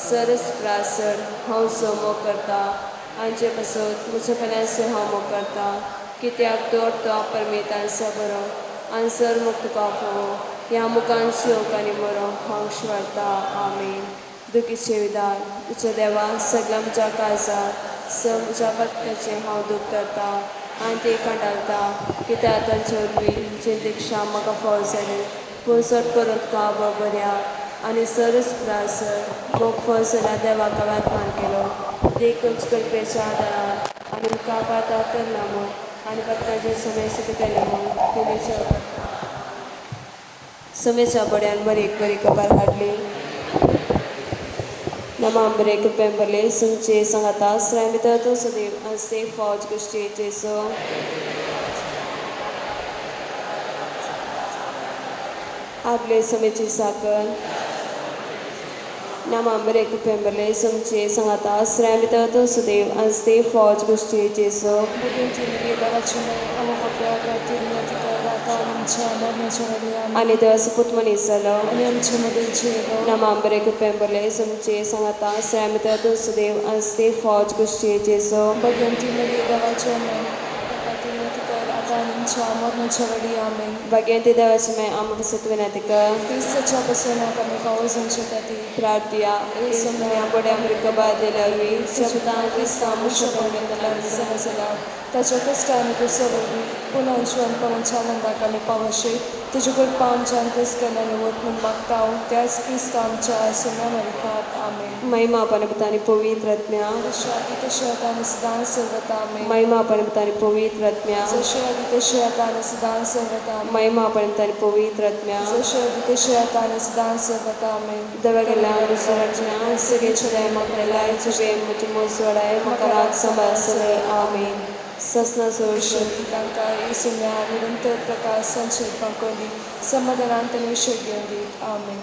सरस प्रासर हांव सो मोग करता आमचे पासत म्हज्या पेल्यान हांव मोग करता कित्याक तर तो परमेतांचो बरो आनी सर मोग तुका फावो ह्या मुखान शोक आनी मरो हांव शिवारता. आमेन. दुखीचे विधान. म्हज्या देवा सगळ्या म्हज्या काळजार स म्हज्या पत्त्याचें हांव दूख धरता आनी ती कंटाळटा कित्याक तांचे वरवीं जी दिक्षा म्हाका फावो जाली पूण चड करून तुका आबा बऱ्या आनी सरस प्रासर मोग फावो जाल्यार देवाक हांवें अपमान केलो देखून कृपेच्या आदारान आनी मुखार पाता करना म्हूण आनी पत्ताचे समय सुकतले म्हूण तिणें समेच्या बड्यान बरी एक बरी खबर हाडली. नमा बरे कृपेन भरले सुमचे सांगाता श्राय भितर तूं सदैव आसते फौज गोश्टी जेसो आपले समेची साकर. नमा बरे कृपेन भरले सुमचे सांगाता श्राय भितर तूं सदैव आसते फौज गोश्टी जेसो आनी देवाचो पूत मनीस जालो नमा बरे कृपेन भरले सुमचे सांगाता श्राय भितर तूं सदैव आसते फौज गोश्टी जेसो भाग्यंती देवाची माय आमकां पासत विनंती कर. प्रार्थया बड्या अमरिका दिल्या वरवीं शब्दां क्रिस्तांव मनुष्य ताच्या कश्टान क्रिस्ता वरवीं पुनः जिवनपणाच्या आनंदाक आमी पावशे तुजे कृपा आमच्या अंतस्करणान वत म्हूण मागता हांव त्याच क्रिस्ता आमच्या सुम्या मारिफात. आमेन. महिमा परमपिता आनी पवित्र आत्म्या. जशें आदी तशें आतां आनी सदां सर्वता. आमेन. महिमा परमपिता आनी पवित्र आत्म्या. जशें आदी तशें आतां आनी सदां सर्वता. आमेन. महिमा परमपिता आनी पवित्र आत्म्या. जशें आदी तशें आतां आनी सदां सर्वता. आमेन. देवा गेल्या रचना सगळे छदाय म्हाका लाय तुजें म्हजें मोज वडाय म्हाका राग सांबाळ सगळे. आमेन. ससना सोडशी तांकां येसुम्या निरंतर प्रकाश संचय कोली समाधानांत आनी शक्य दीत. आमेन.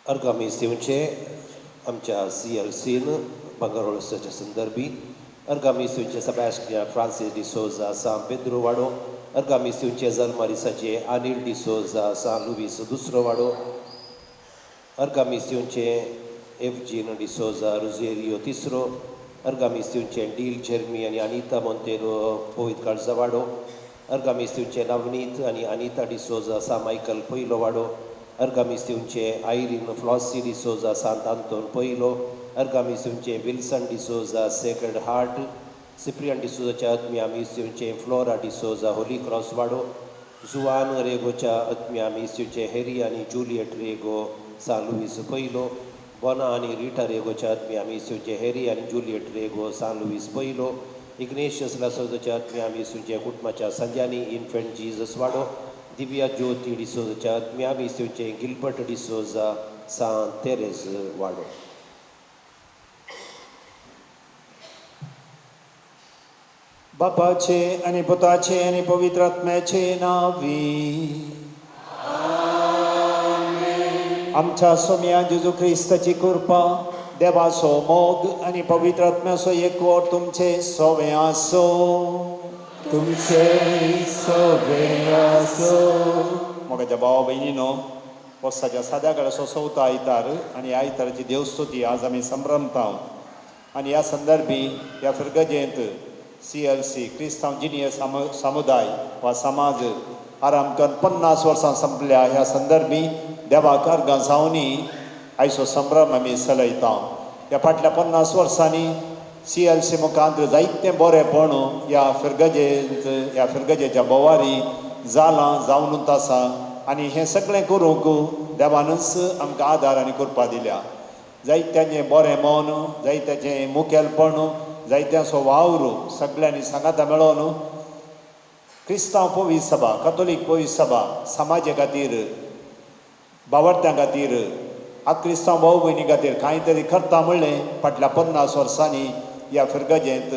अर्गामी सेवचे आमच्या सी एल सीन भांगरहोळसाच्या संदर्भी अर्गामी सेवचे सेबॅस्टियन फ्रांसीस डिसोजा सान पेद्रो वाडो, अर्गामी सेवचे जल्मारिसाचे अनिल डिसोजा सान लुवीस दुसरो वाडो, अर्गामी सेवचे एफजीन डिसोजा रुजेरियो तिसरो, अर्गामी सेवचे डील जेर्मी आनी अनिता मोंतेरो पोवीत काळजा वाडो, अर्गामी सेवचे नवनीत आनी अनिता डिसोजा सा मायकल पयलो वाडो, अर्गामी सेवचे आयरीन फ्लॉसी डिसोजा सांत आंतोन पयलो, अर्गामी सेवचे विल्सन डिसोजा सेक्रेड हार्ट, सिप्रियन डिसोजाच्या आत्म्या मिस्यूचे फ्लोरा डिसोजा होली क्रॉस वाडो, जुआन रेगोच्या आत्म्या मिस्यूचे हेरी आनी जुलियट रेगो सान लुवीस पयलो, बोना आनी रिटा रेगोच्या आत्म्या मिस्यूचे हेरी आनी जुलियट रेगो सान लुवीस पयलो, इग्नेशियस लासोजाच्या आत्म्या मिसूंच्या कुटुंबाच्या संजानी इन्फेंट जीजस वाडो, दिव्या ज्योती डिसोजाच्या आत्म्या मिसूंचे गिलबर्ट डिसोजा सान तेरेज वाडो. बापाचे आनी पुताचे आनी पवित्र आत्म्याचे नांवी आमच्या सोम्या जेजू क्रिस्ताची कृपा, देवाचो मोग आनी पवित्र आत्म्याचो एकवट तुमचे सवे आसो. तुमचे सवे आसो. मोगाच्या भावा भयणीनो, वर्साच्या साद्या कडेचो चवथो आयतार आनी आयताराची देवस्तुती आज आमी संभ्रमता. आनी ह्या संदर्भी ह्या फिरगजेंत CLC क्रिस्तांव जिनियर समुदाय वा समाज आराम करून 50 वर्सां संपल्या. ह्या संदर्भी देवाक अर्गां जावनी आयचो संभ्रम आमी चलयता. ह्या फाटल्या 50 वर्सांनी CLC मुखांत जायतें बरेंपण ह्या फिरगजेंत ह्या फिरगजेच्या भोवारी जालां जावनूच आसा. आनी हें सगळें करूंक देवानूच आमकां आदार आनी कृपा दिल्या. जायत्यांचें बरें मन, जायत्याचें मुखेलपण, जायत्यांचो वावर सगळ्यांनी सांगाता मेळोन क्रिस्तांव पवित्र सभा, कथोलीक पवित्र सभा समाजे खातीर, बावडत्यां खातीर, क्रिस्तांव भाव भयणी खातीर कांय तरी करता म्हणलें फाटल्या 50 वर्सांनी ह्या फिरगजेंत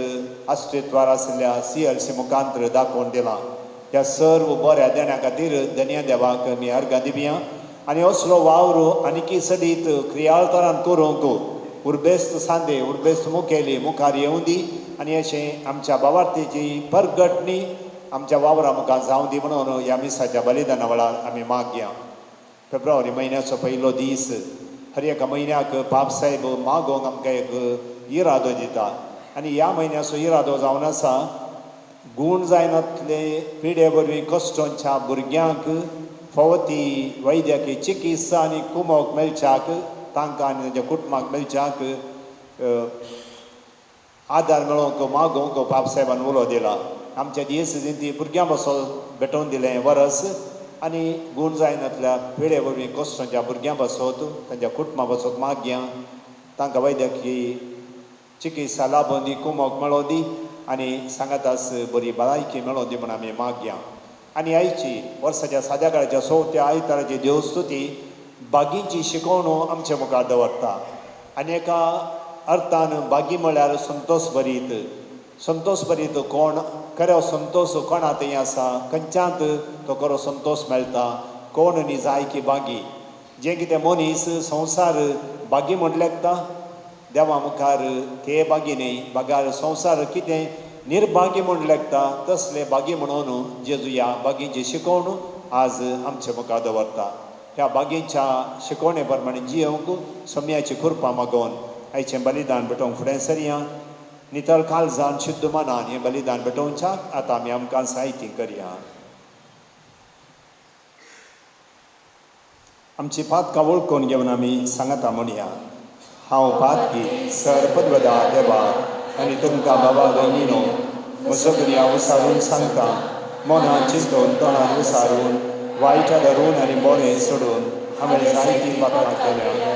अस्तित्वार आशिल्ल्या CLC मुखांतर दाखोवन दिलां. ह्या सर्व बऱ्या देण्या खातीर धन्या देवाक आमी अर्गां दिवया. आनी असलो वावर आनीकी सदीत क्रियाळतरान करूंक उर्बेस्त सांदे, उर्बेस्त मुखेली मुखार येवं दी आनी अशें आमच्या बावार्थेची परगटणी आमच्या वावरा मुखार जावं दी म्हणून ह्या मिसाच्या बलिदाना वेळार आमी मागया. फेब्रुवारी म्हयन्याचो पयलो दीस हर एका म्हयन्याक पाप साहेब मागोवंक आमकां एक इरादो दिता. आनी ह्या म्हयन्याचो इरादो जावन आसा गूण जायनातले पिडे वरवीं कश्टोंच्या भुरग्यांक फावो ती वैद्यकीय चिकित्सा आनी कुमोक मेळच्याक, तांकां आनी तांच्या कुटुंबाक मेळच्याक आदार मेळोवंक मागोवंक पाप साहेबान उलो दिला. आमच्या दियेसीन ती भुरग्यां बसो भेटोवन दिलें वरस आनी गूण जायनातल्या पिडे वरवीं कश्टांच्या भुरग्यां बसत, तांच्या कुटुंबा बसत मागया, तांकां वैद्यकीय चिकित्सा लाबोवन दी, कुमोक मेळोवन दी आनी सांगातास बरी भलायकी मेळोवन दी म्हूण आमी मागया. आनी आयची वर्साच्या साद्या काळाच्या चवथ्या आयताराची देवस्तुती बागींची शिकवण आमचे मुखार दवरता. आनी एका अर्थान बागी म्हळ्यार संतोष भरीत, संतोष भरीत कोण खरो संतोष कोणा थंय आसा, खंयच्यांत तो खरो संतोष मेळटा, कोण न्ही जाय की बागी. जें कितें मनीस संवसार बागी म्हण लेखता देवा मुखार ते बागी न्ही, बगार संवसार कितें निर्भागी म्हण लेखता तसले बागी म्हणून जेजू ह्या बागींची शिकवण आज आमचे मुखार दवरता. ह्या बागींच्या शिकवणे प्रमाणे जियोवंक सोम्याची कृपा मागोवन आयचें बलिदान भेटोवंक फुडें सरया. नितळ काळजान शुद्ध मनान हें बलिदान भेटोवच्याक आतां आमी आमकां साहित्य करया. आमची पातकां वळखून घेवन आमी सांगता म्हणया. हांव पातकी सर पदवदा देवा आनी तुमकां बाबा भयणीनो म्हजो गुन्यांव विसारून सांगता, मनान चिंतून तोंडान विसारून वायट धरून आनी बरें सोडून हांवें जायतीं पापां केल्या.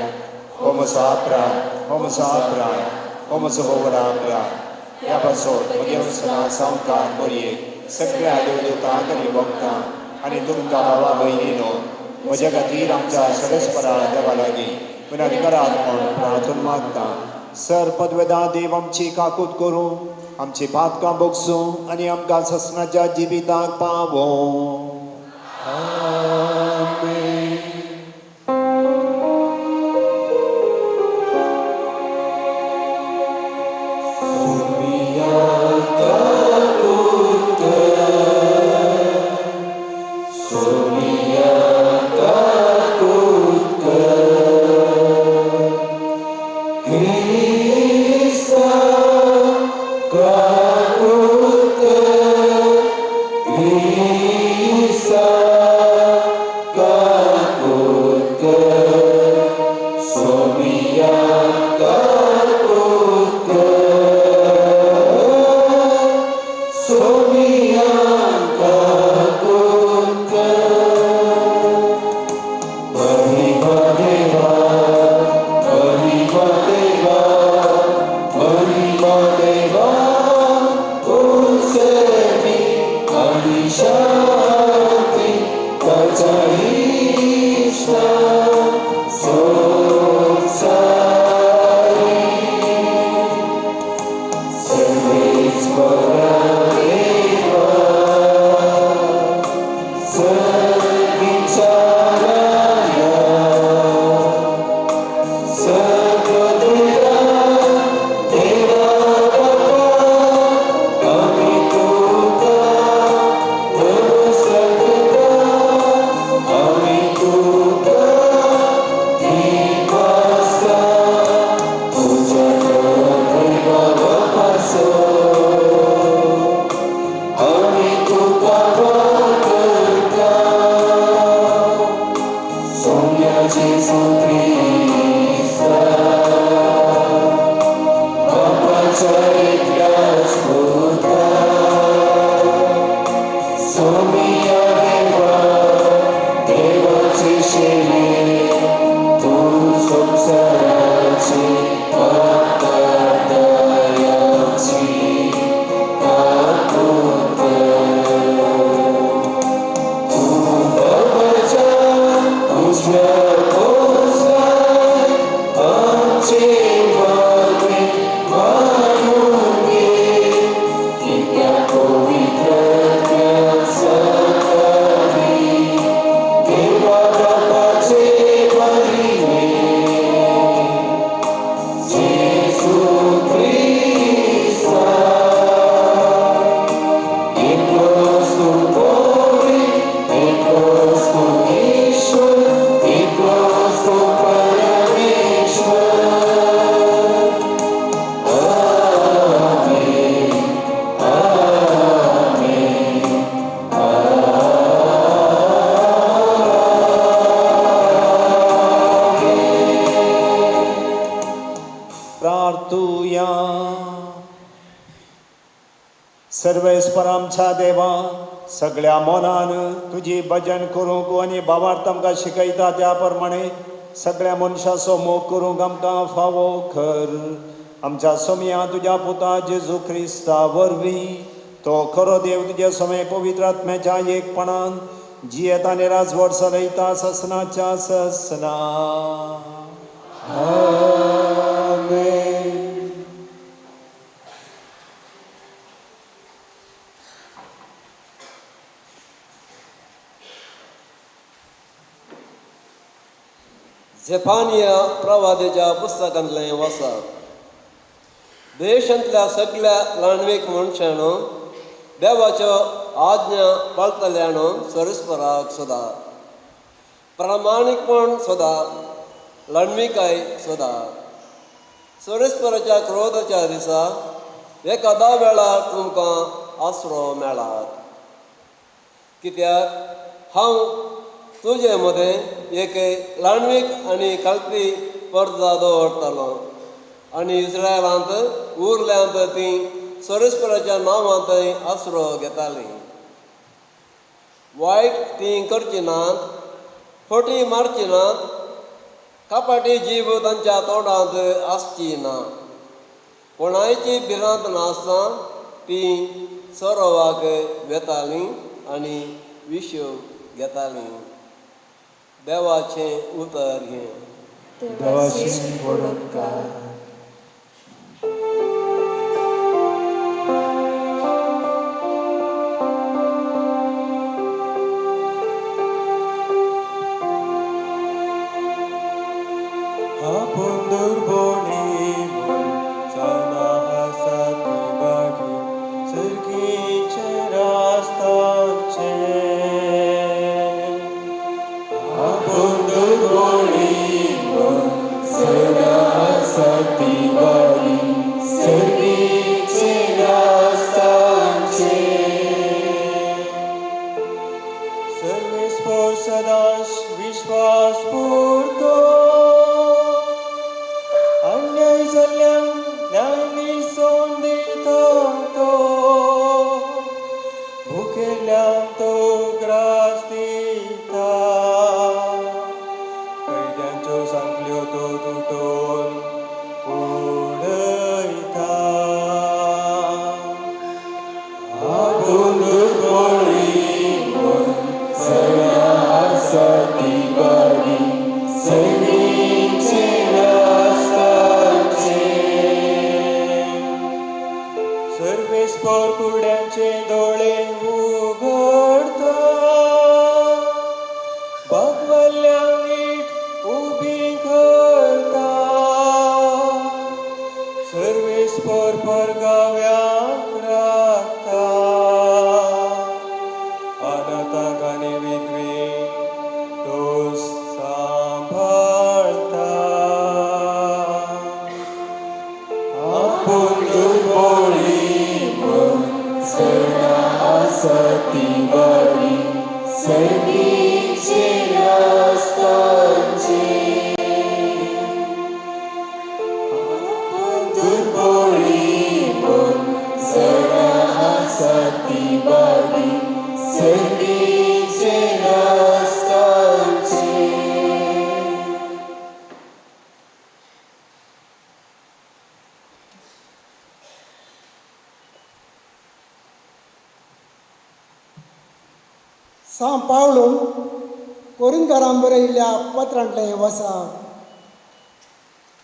हो म्हजो अपराध, हो म्हजो अपराध, हो म्हजो व्हड अपराध. ह्या पासत म्हगे सदां सामकार बरयेक सगळ्या देवदूतांक आनी भक्तांक आनी तुमकां बाबा भयणीनो म्हज्या खातीर आमच्या सदस्परा देवा लागीं विनंती करात म्हूण प्रार्थना मागता. सर पदवेदा देव आमची काकूत करूं, आमची पातकां भोगसूं आनी आमकां ससनाच्या जिविताक पावों. आमेन. Sonia. दिवया. सर्वेस्पर आमच्या देवा, सगळ्या मनान तुजी भजन करूंक आनी भावार्थ आमकां शिकयता त्या प्रमाणे सगळ्या मनशाचो मोग करूंक आमकां फावो कर. आमच्या सोमया तुज्या पुता जेजू क्रिस्ता वरवीं, तो खरो देव तुज्या सोमे पवित्र आत्म्याच्या एकपणान जियेता आनी राजवट चलयता ससनाच्या ससना. आमेन. झेपानिया प्रवादेच्या पुस्तकांतलें वसाप. देशांतल्या सगळ्या ल्हानवीक मनशांनो देवाच्यो आज्ञा पाळटल्यानो सरस्पराक सोदा, प्रामाणीकपण सोदा, ल्हानविकाय सोदा. सरस्पराच्या क्रोधाच्या दिसा एकादा वेळार तुमकां आसरो मेळात, कित्याक हांव तुजे मदें एक ल्हानवीक आनी कालपी पर्दा दवरतालो आनी इस्रायलांत उरल्यांत तीं सरस्पराच्या नांवांत आसरो घेतालीं. वायट तीं करची नात, फटी मारची नात, कपाटी जीव तांच्या तोंडांत आसची ना, कोणायची भिरांत नासतना तीं सरोवाक वेतालीं आनी विश्व घेतालीं. देवाचें उतर हें. देवाचें व्हड उपकार. आपूण दुर्बोणी मनशां आसा ती बागी सर्गीचे रास्तांचे. आपूण दुर्बोणी मनशां आसा ती बागी सर्गीचे रास्तांचे. सर्वेस्पर सदांच विश्वास पुरतो, अन्याय जाल्ल्यांक न्याय निसोवन दिता तो, भुकेल्ल्यांक तो ग्रास दिता, कैद्यांच्यो सांखळ्यो तो तुटोवन उडयता. आपूण दुर्बोळी मनशां आसा ती बागी सर्गीचे रास्तांचे. सर्वेस्पर कुड्यांचे दोळे उगडता, बागवल्ल्यांक नीट उबी करता, सर्वेस्पर परगाव्यांक राखता, अनाथांक आनी विधवेंक तो सांबाळता. आपूण दुर्बोळी मनशां आसा ती बागी सर्गीचे रास्तांचे. आपूण दुर्बोळी मनशां आसा ती बागी सर्गीचे रास्तांचे. सां पावलून कोरिंतकारां बरयल्ल्या पत्रांतलें वसाप.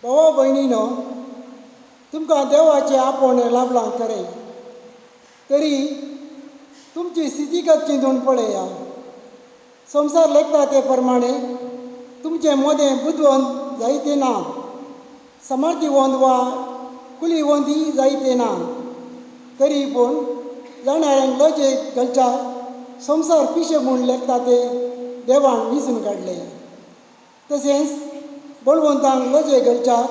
भावा भयणीनो, तुमकां देवाचें आपोवणें लाभलां खरें, तरी तुमची स्थितीगत चिंतून पळया. संवसार लेखता ते प्रमाणे तुमचे मदें बुदवंत जायते ना, समर्थीवंत वा कुलीवंती जायते ना, तरी पूण जाणाऱ्यांक लजेक घालच्या संवसार पिशे म्हूण लेखता ते देवान विंचून काडले. तशेंच बळवंतांक लजे घालच्या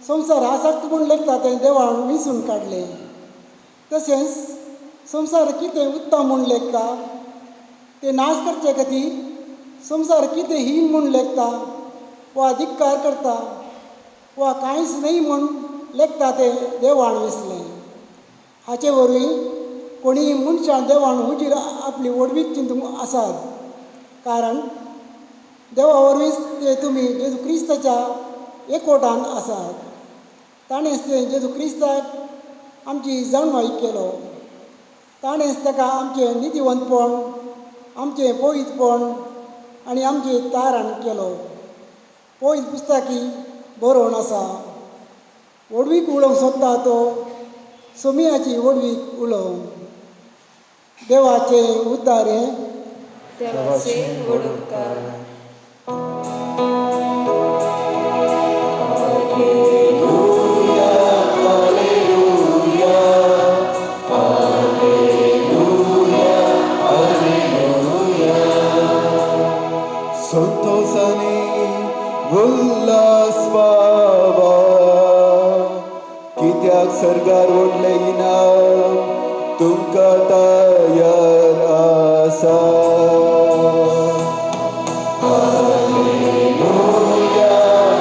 संवसार आसक्त म्हूण लेखता ते देवान विंचून काडले. तशेंच संवसार कितें उत्तम म्हूण लेखता ते नाश करचे खातीर संवसार कितें हीन म्हूण लेखता वा धिक्कार करता वा कांयच न्हय म्हूण लेखता तें देवान विसलें. हाचे वरवीं कोणीय मनशां देवान हुजीर आपली व्हडवीक चिंतूंक आसात, कारण देवा वरवींच ते तुमी जेजू क्रिस्ताच्या एकवटान आसात. ताणेंच ते जेजू क्रिस्ताक आमची जाणवाय केलो. ताणेंच ताका आमचें नितीवंतपण, आमचें पवित्रपण आनी आमचें तारण केलो. पवित्र पुस्तकी बरोवन आसा, व्हडवीक उलोवंक सोदता तो सोमियाची व्हडवीक उलोवं. देवाचें उद्धार हें देवाचे व्हड उपकार. संतोषाने उल्हास व्हावा, कित्याक सर्गार व्हडलें इनाम तुमकां तयार आसा. हालेलुया,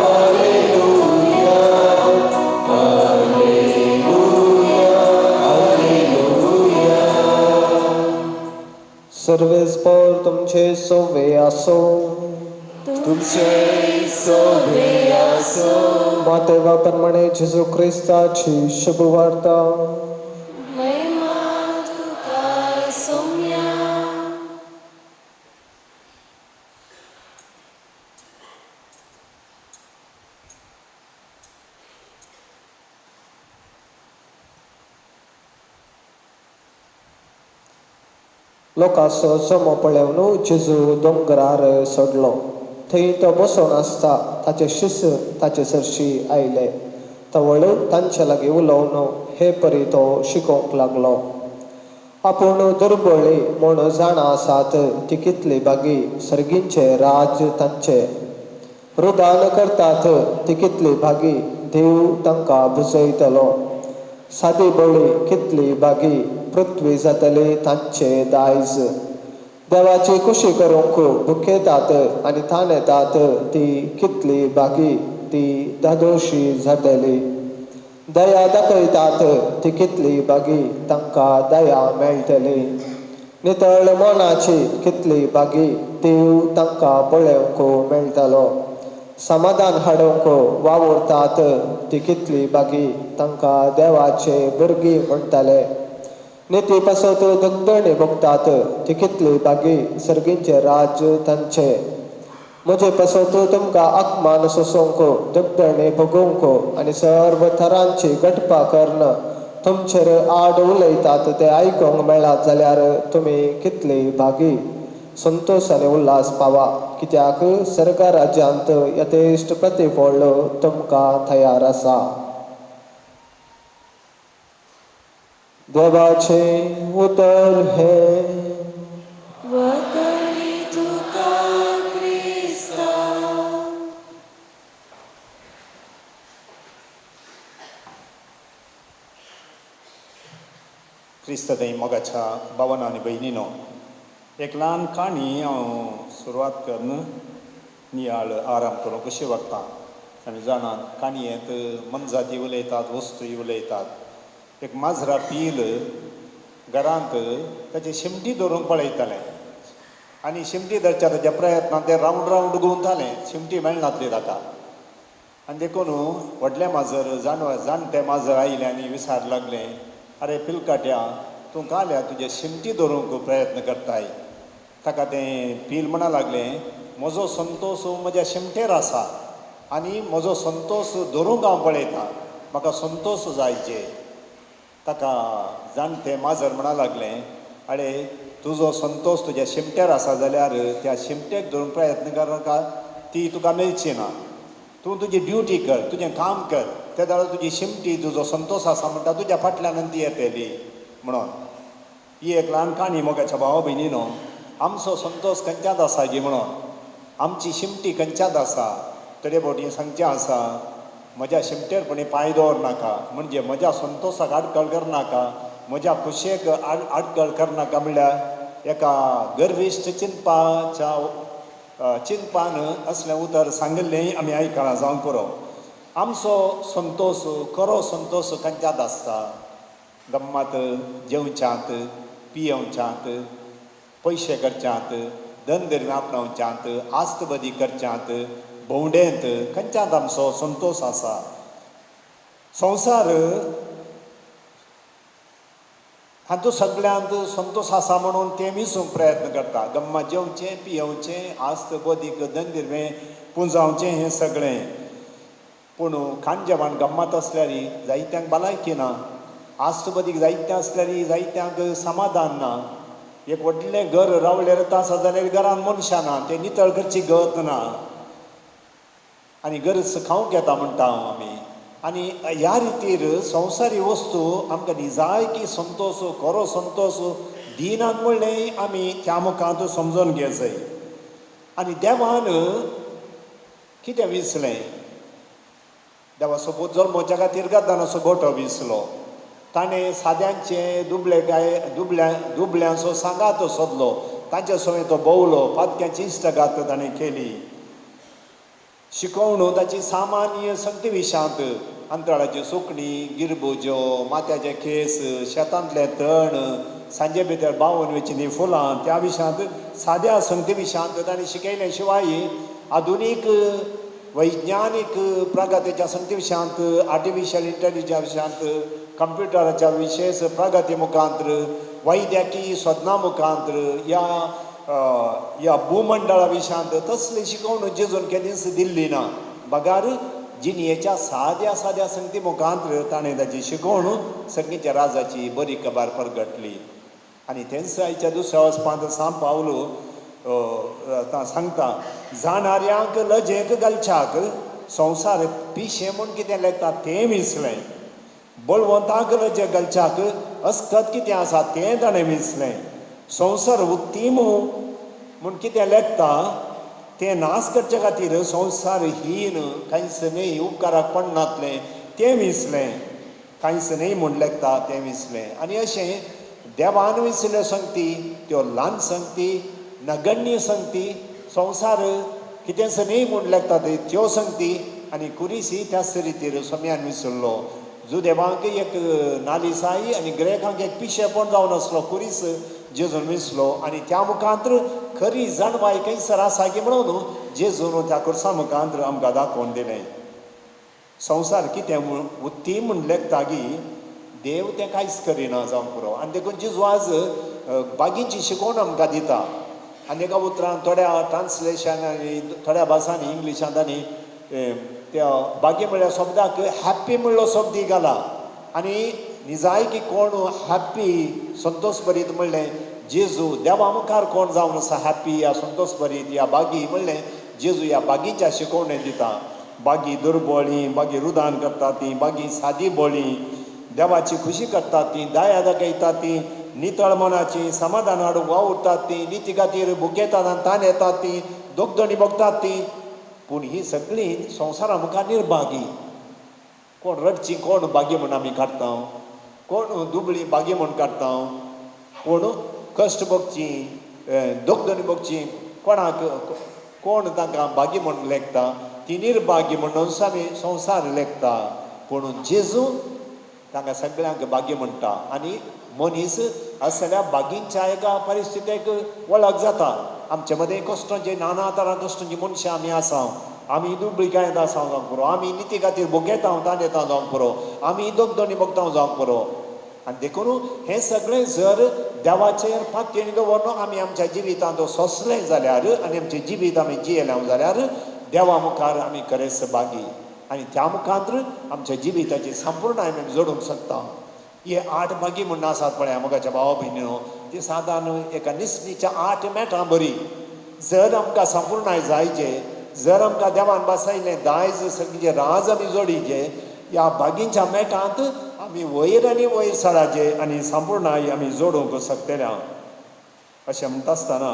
हालेलुया, हालेलुया, हालेलुया. सर्वेस्पर तुमचे सोवे आसो. तुमचे सोवे आसो. मातेवा प्रमाणे जेजू क्रिस्ताची शुभ वार्ता. महिमा तुका सोम्या. लोकांचो जमो पळोवन जेजू दोंगरार सोडलो. थंय तो बसोन आसता ताचे शिस ताचे सरशी आयले. तवळ तांचे लागीं उलोवन हे परी तो शिकोवंक लागलो. आपूण दुर्बळी म्हूण जाणा आसात ती कितली बागी सर्गींचें राज्य तांचें. रुदान करतात ती कितली भागी देव तांकां भुजयतलो. सादी बळी कितली बागी पृथ्वी जातली तांचे दायज. देवाची खुशी करूंक दुखेतात आनी थाणेतात ती कितली बागी ती धादोशी जातली. दया दाखयतात ती कितली बागी तांकां दया मेळटली. नितळ मनाची कितली बागी देव तांकां पळोवंक मेळटलो. समाधान हाडूंक वावुरतात ती कितली बागी तांकां देवाचे भुरगीं म्हणटाले. निती पासत दगदणी भोगतात ती कितली बागी सर्गींचें राज्य तांचें. म्हजे पासत तुमकां अपमान सोंसूंक, दगदणी भोगोवंक आनी सर्व थरांची घटपा करून तुमचेर आड उलयतात ते आयकूंक मेळत जाल्यार तुमी कितली भागी संतोश आनी उल्हास पावा, कित्याक सर्ग राज्यांत यथेश्ट प्रतिफळ तुमकां तयार आसा. देवाचें उतर हें. वतनी तुका क्रिस्ता. क्रिस्त थंय मोगाच्या भावान आनी भयणीनो, एक ल्हान काणी हांव सुरवात करून नियाळ आराम करूंक कशी वता. आमी जाणात काणयेंत मनजाती उलयतात, वस्तूय उलयतात. एक माजरा पील घरांत ताची शिमटी धरूंक पळयतालें आनी शिमटी धरच्या ताच्या प्रयत्नान तें रावंड रावंड घुंवतालें, शिमटी मेळनासली ताका. आनी देखून व्हडलें माजर जाणटें माजर आयलें आनी विचार लागलें, अरे पिलकाट्या, तूं काल्या तुजे शिमटी धरूंक प्रयत्न करताय. ताका तें पील म्हणा लागलें, म्हजो संतोश म्हज्या शिमटेर आसा आनी म्हजो संतोश धरूंक हांव पळयतां, म्हाका संतोश जायचे. ताका जाणटें माजर म्हणा लागलें, आरे तुजो संतोश तुज्या शिमट्यार आसा जाल्यार त्या शिमटेक धरून प्रयत्न करनाका, ती तुका मेळची ना. तूं तुजी ड्युटी कर, तुजें काम कर, ते जाल्यार तुजी शिमटी तुजो संतोश आसा म्हणटा तुज्या फाटल्यान ती येतली म्हणून. ही एक ल्हान काणी मोगाच्या भावा भयणीनो, आमचो संतोश खंयच्यात आसा गी म्हणून, आमची शिमटी खंयच्यात आसा. तरे फावटी सांगचें आसा, म्हज्या शिमटेर कोणी पांय दवरनाका, म्हणजे म्हज्या संतोशाक आडखळ करनाका, म्हज्या खुशयेक आडखळ करनाका. म्हणल्यार एका गर्विश्ट चिंतपाच्या चिंतपान असलें उतर सांगिल्लें आमी आयकलां जावंक पुरो. आमचो संतोश, खरो संतोश खंयच्यात आसता? गम्मात जेवच्यांत, पियेवच्यांत, पयशे करच्यांत, धंदे आपणावच्यांत, आस्तबदी करच्यांत, भोंवडेंत खंयच्यात आमचो संतोश आसा? संवसार हातूंत सगल्यांत संतोश आसा म्हणून ते विसूंक प्रयत्न करता. गम्मा जेवचें, पियेवचें, आस्त बदीक धंदिरवें पुंजावचें हें सगळें. पूण खाण जेवण गम्मात आसल्यार जायत्यांक भलायकी ना, आस्त बदीक जायतें आसल्यार जायत्यांक समाधान ना. एक व्हडलें घर रावल्यार आसा जाल्यार घरान मनशां ना, तें नितळ करची गत ना आनी गरज खावंक येता म्हणटा हांव आमी. आनी ह्या रितीर संवसारी वस्तू आमकां निजायकी संतोश, खरो संतोश दिनात म्हणलें आमी त्या मुखांत समजून घेवंक जाय. आनी देवान कितें विसलें? देवा सोबत जल्मोच्या खातीर गद्दानाचो गोटो विसलो. ताणें साद्यांचे दुबळे गाय दुबल्या दुबल्यांचो सांगात सोदलो, तांचे सवें तो भोंवलो, पातक्यांची इश्टगात ताणें केली. शिकोवणू ताची सामान्य संगती विशांत, अंतराळाची सुकणी, गिरबुज्यो, माथ्याचे केस, शेतांतले तण, सांजे भितर बावून वेचिल्लीं फुलां, त्या विशांत साद्या संगती विशांत ताणें शिकयलें. शिवाय आधुनीक वैज्ञानीक प्रगतीच्या संगती विशांत, आर्टिफिशियल इंटेलिजन्स विशांत, कंप्युटराच्या विशेश प्रगती मुखांत्र, वैद्यकीय साधनां मुखांत्र, ह्या ह्या भूमंडळा विशांत तसली शिकवण जेजून केन्नाच दिल्ली ना. बगार जिणयेच्या साद्या साद्या संगती मुखांत्र ताणें ताची शिकवण सगळींच्या राजाची बरी खबर परगटली. आनी तेंच आयच्या दुसऱ्या वचपांत सांग पावलो सांगता, जाणाऱ्यांक लजेक घालच्याक संवसार पिशें म्हूण कितें लेखता तें विसलें, बळवंताक लजेक घालच्याक अस्कत कितें आसा तें ताणें विसलें, संवसार उत्तीम म्हूण कितें लेखता तें नाश करचे खातीर संवसार हीन कांयच न्हय उपकाराक पडनातलें तें विसलें, कांयच न्हय म्हूण लेखता तें विसलें. आनी अशें देवान विसल्यो संगती त्यो ल्हान संगती, नगण्य संगती, संवसार कितेंच न्हय म्हूण लेखता त्यो संगती आनी कुरीसी त्याच रितीर सोम्यान विसरलो. जुदेवांक एक नालिसाई आनी ग्रेकांक एक पिशेपण जावन आसलो कुरीस जेजून विसलो. आनी त्या मुखांत्र खरी जाणवाय खंयसर आसा की म्हणून जेजून त्या कुर्सा मुखांत्र आमकां दाखोवन दिलें. संवसार कितें उत्तीम म्हूण लेखता की देव तें कांयच करिना जावंक पुरो. आनी देखून जेजू आज बागींची शिकवण आमकां दिता. आनी एका उतरान थोड्या ट्रान्सलेशन आनी थोड्या भासांनी इंग्लिशांत आनी त्या बागी म्हणल्या शब्दाक हॅप्पी म्हणलो शब्द घाला. आनी निजायकी कोण हॅप्पी संतोश भरीत म्हणलें जेजू देवा मुखार कोण जावन आसा हॅप्पी या संतोश भरीत या बागी म्हणलें जेजू ह्या बागीच्या शिकवणें दिता. बागी दुर्बळी, बागी रुदान करता ती, बागी सादी बळी, देवाची खुशी करतात ती, दया दाखयतात ती, नितळ मनाची समाधान हाडूंक वावुरतात ती, निती खातीर भुकेतात आनी ताण येतात ती, दोगदणी भोगतात ती. पूण ही सगळीं संवसारा मुखार निर्भागी. कोण रडची कोण बागी म्हूण आमी काडटा, कोण दुबळी बागी म्हूण काडटा, कोण कश्ट भोगची, दोगदणी भोगची, कोणाक कोण तांकां बागी म्हूण लेखता ती निर्भागी म्हणून आमी संवसार लेखता. पूण जेजू तांकां सगळ्यांक बागी म्हणटा. आनी मनीस असल्या बागींच्या एका परिस्थितीक वळख जाता. आमचे मदें कश्टांचे नाना तरा कश्टांची मनशां आमी आसा, आमी दुबळिकायेंत आसा जावंक पुरो, आमी निती खातीर भुकेता ताण येता जावंक पुरो, आमी दोगदणी भोगता जावंक पुरो. आनी देखून हें सगळें जर देवाचेर पातयेन दवरून आमी आमच्या जिवितांत सोंसलें जाल्यार आनी आमचें जिवीत आमी जियेलें जाल्यार देवा मुखार आमी खरेंच बागी. आनी त्या मुखार आमच्या जिविताची संपूर्ण आमी जोडूंक शकता. हे 8 बागी म्हूण आसात पळय मोगाच्या भावा भयणीनो, ती सादारण एका निसणीच्या 8 मेटां बरी. जर आमकां संपूर्णाय जायचे, जर आमकां देवान बसयलें दायज सगळें राज आमी जोडीचे, ह्या बागींच्या मेटांत आमी वयर आनी वयर सराचे आनी संपूर्णाय आमी जोडूंक शकतले. अशें म्हणटा आसतना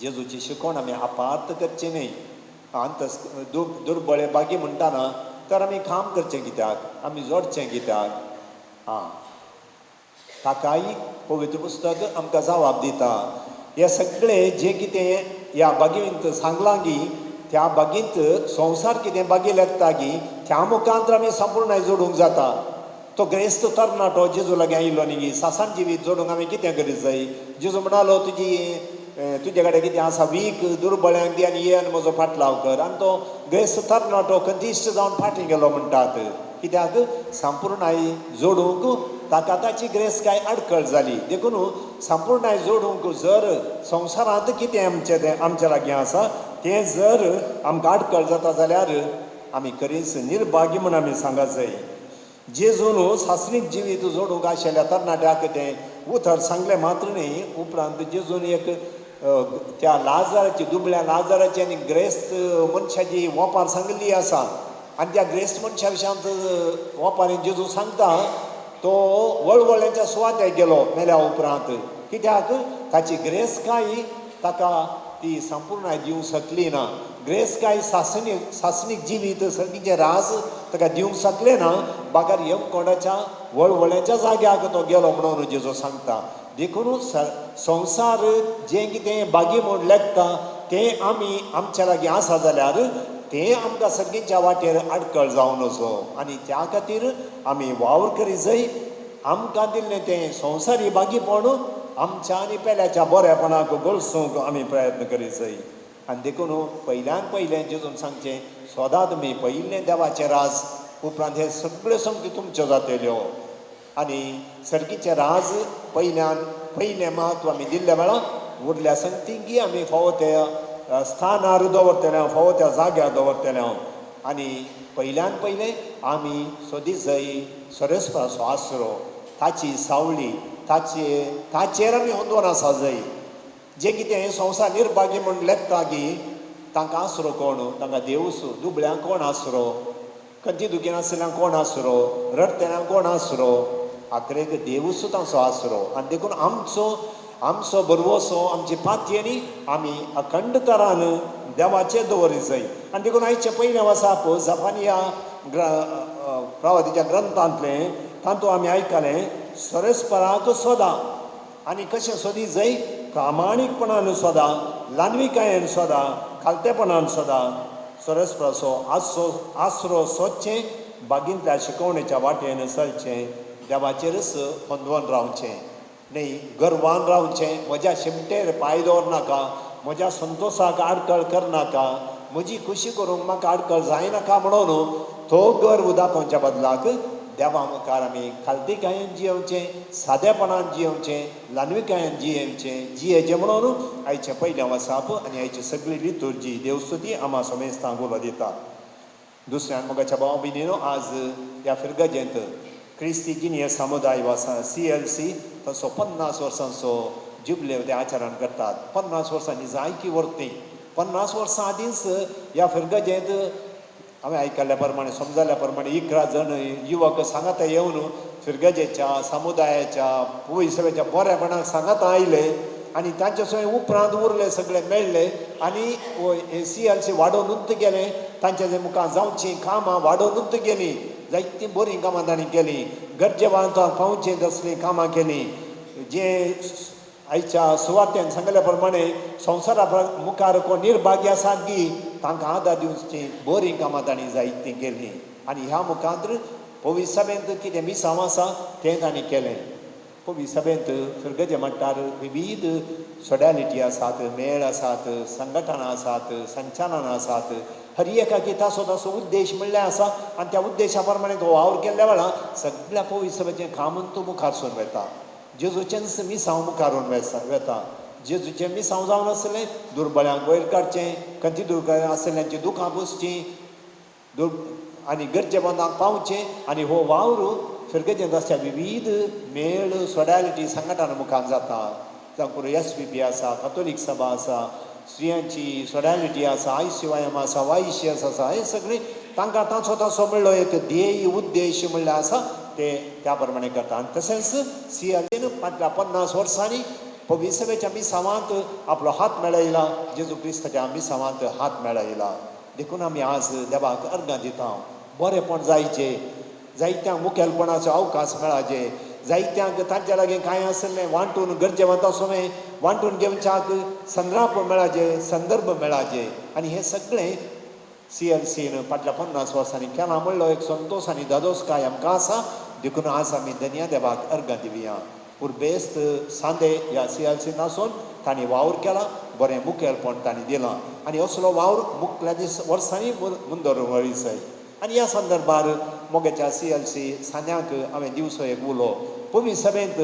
जेजूची शिकवण आमी आपात करची न्हय. अंत दुर्बळे बागी म्हणटाना तर आमी काम करचें कित्याक, आमी जोडचें कित्याक? आं, ताकाय पवित्र पुस्तक आमकां जबाब दिता. हे सगळें जें कितें ह्या बागेंत सांगलां की त्या बागींत संवसार कितें बागी लागता की त्या मुखांत आमी संपूर्णाय जोडूंक जाता. तो ग्रेस्त तरणाटो जेजू लागीं आयिल्लो न्ही, सासान जिवीत जोडूंक आमी कितें करीत जाय. जेजू म्हणालो तुजी तुजे कडेन कितें आसा वीक दुर्बळ्यांक दी आनी ये आनी म्हजो फाटलाव कर. आनी तो ग्रेस्त तरणाटो कंदिश्ट जावन फाटीं गेलो म्हणटात. कित्याक संपूर्णाय जोडूंक ताका ताची ग्रेस काय आडखळ जाली. देखून संपूर्णाय जोडूंक जर संवसारांत कितें आमचें तें आमच्या लागीं आसा तें जर आमकां आडखळ जाता जाल्यार आमी खरीच निर्भागी म्हूण आमी सांगत जाय. जेजून सासणीक जिवीत जोडूंक आशिल्ल्या तरणाट्याक तें उतर सांगलें मात्र न्ही, उपरांत जेजून एक त्या लाजाराची दुबळ्या लाजाराची आनी ग्रेस्त मनशाची वोपार सांगिल्ली आसा. आनी त्या ग्रेस्त मनशा विशयांत वोपारीन जेजू सांगता तो वळवळ्यांच्या सुवातेक गेलो मेल्या उपरांत. कित्याक ताची ग्रेस काय ताका ती संपूर्ण दिवंक शकली ना. ग्रेस काय सासणीक सासणीक जिवीत सर्गीचें राज ताका दिवंक शकलें ना, बागर यमकोंडाच्या वळवळ्याच्या जाग्याक तो गेलो म्हणून जेजू सांगता. देखून संवसार जें कितें बागी म्हूण लेखता तें आमी आमच्या लागीं आसा जाल्यार तें आमकां सर्गीच्या वाटेर आडखळ जावन वचो. आनी त्या खातीर आमी वावर करीत जाय. आमकां दिल्लें तें संवसारी बागीपण आमच्या आनी पेल्याच्या बरेपणाक गळसूंक आमी प्रयत्न करीत जाय. आनी देखून पयल्यान पयलें जेजून सांगचें सोदा तुमी पयिल्लें देवाचें राज, उपरांत हे सगळ्यो संगती तुमच्यो जातल्यो. आनी सर्गीचें राज पयल्यान पयलें म्हत्व आमी दिल्ल्या वेळार उरल्या संगतींकी आमी फावो त्या स्थानार दवरतले, फावो त्या जाग्यार दवरतले. आनी पयल्यान पयलें आमी सोदी जाय सरेस्पराचो आसरो, ताची सावळी, ताचे ताचेर आमी होंदोन आसा जाय. जे कितें संवसार निर्भागी म्हूण लेखता की तांकां आसरो कोण, तांकां देवूस, दुबळ्यांक कोण आसरो, खंयची दुखीन आसतल्यांक कोण आसरो, रडटल्यांक कोण आसरो, आखरेक देवूस तांचो आसरो. आनी देखून आमचो आमचो बरवसो आमची पातयेनी आमी अखंड तरान देवाचेर दवरीत जाय. आनी देखून आयचें पयलें वसाप जफानिया प्रवादीच्या ग्रंथांतलें तातूंत आमी आयकलें सरेस्पराक सोदा. आनी कशें सोदी जाय, प्रामाणीकपणान सोदा, ल्हानविकायेन सोदा, खालतेपणान सोदा. सरेस्पराचो आसरो आसरो सोदचें, बागींतल्या शिकवणेच्या वाटेन चलचें, देवाचेरच होंदवन रावचें न्ही, गर्वान रावचें, म्हज्या शिमटेर पांय दवरनाका, म्हज्या संतोसाक आडखळ करनाका, म्हजी खुशी करूंक म्हाका आडखळ जायनाका म्हणून तो गर्व दाखोवच्या बदलाक देवा मुखार आमी खालतीकायेन जियेवचें, सादेपणान जियेवचें, ल्हानविकायेन जियेवचें, जियेचें म्हणून आयचें पयलें वसाप आनी आयची सगळी लितुर्जी देवस्तुती आमा समेस्तांक उलो दिता. दुसऱ्यान मोगाच्या भाव भयणीनो, आज ह्या फिरगजेंत क्रिस्ती जिनियर समुदाय आसा CLC तसो 50 वर्सांचो जुबले ते आचरण करतात. 50 वर्सांनी जायकी वर्ती 50 वर्सां आदींच ह्या फिरगजेंत हांवें आयकल्ल्या प्रमाणे समजल्ल्या प्रमाणे 11 जण युवक सांगाता येवन फिरगजेच्या समुदायाच्या पयसव्याच्या बऱ्यापणाक सांगाता आयले आनी तांचे सगळे उपरांत उरले सगळे मेळ्ळे आनी CLC वाडोवनूच गेले. तांच्या जे मुखार जावचीं कामां वाडोवनूच गेलीं, जायतीं बरीं कामां तांणी केलीं, गरजेवांतांक पावचीं तसलीं कामां केलीं. जे आयच्या सुवातेन सांगल्या प्रमाणे संवसारा मुखार कोण निर्भागी आसात की तांकां आदार दिवचीं बरीं कामां तांणी जायतीं केलीं. आनी ह्या मुखार पवित्र सभेंत कितें मिसांव आसा तें तांणी केलें. पवित्र सभेंत फिरगजे म्हणटार विविध सोडॅलिटी आसात, मेळ आसात, संघटना आसात, संचालनां आसात. हर एकाकी ताचो ताचो उद्देश म्हणल्यार आसा आनी त्या उद्देशा प्रमाणे तो वावर केल्ल्या वेळार सगळ्या पवित्र सभेचें कामून तो मुखार सरून वता. जेजूचेंच मिसांव मुखार वता. जेजूचें मिसांव जावन आसलें दुर्बळ्यांक वयर काडचें, खंयची दुर्बळ आसल्यांची दुखां पुसचीं, आनी गरजेबंदांक पावचें. आनी हो वावर फिरगजेंत आसच्या विविध मेळ सोडॅलिटी संघटना मुखार जाता. जावं SPP आसा, कथोलीक सभा आसा, स्त्रियांची सोडॅलिटी आसा, ICYM आसा, YCS आसा. हे सगळीं तांकां तांचो तांचो म्हणलो एक ध्येय उद्देश म्हणल्यार आसा ते त्या प्रमाणे करता. आनी तशेंच CLCन फाटल्या 50 वर्सांनी पवित्र सभेच्या मिसांवांत आपलो हात मेळयला, जेजू क्रिस्ताच्या मिसांवांत हात मेळयला. देखून आमी आज देवाक अर्गां दिता. बरेंपण जायचें, जायत्यांक मुखेलपणाचो अवकाश मेळाचे, जायत्यांक तांच्या लागीं कांय आसलें वांटून गरजेवंत आसूं वांटून घेवच्याक संद्राप मेळाचे, संदर्भ मेळाचे. आनी हें सगळें सी एल सीन फाटल्या 50 वर्सांनी केलां म्हणलो एक संतोश आनी दादोसकाय आमकां आसा. देखून आज आमी धन्या देवाक अर्गां दिवया. उर्बेस्त सांदे ह्या सी एल सीन आसून तांणी वावर केला, बरें मुखेलपण तांणी दिलां आनी असलो वावर मुखल्या दीस वर्सांनी मुंदर वळीसय. आनी ह्या संदर्भार मोगेच्या सी एल सी सांद्यांक हांवें दिवचो एक उलो. पवी सभेंत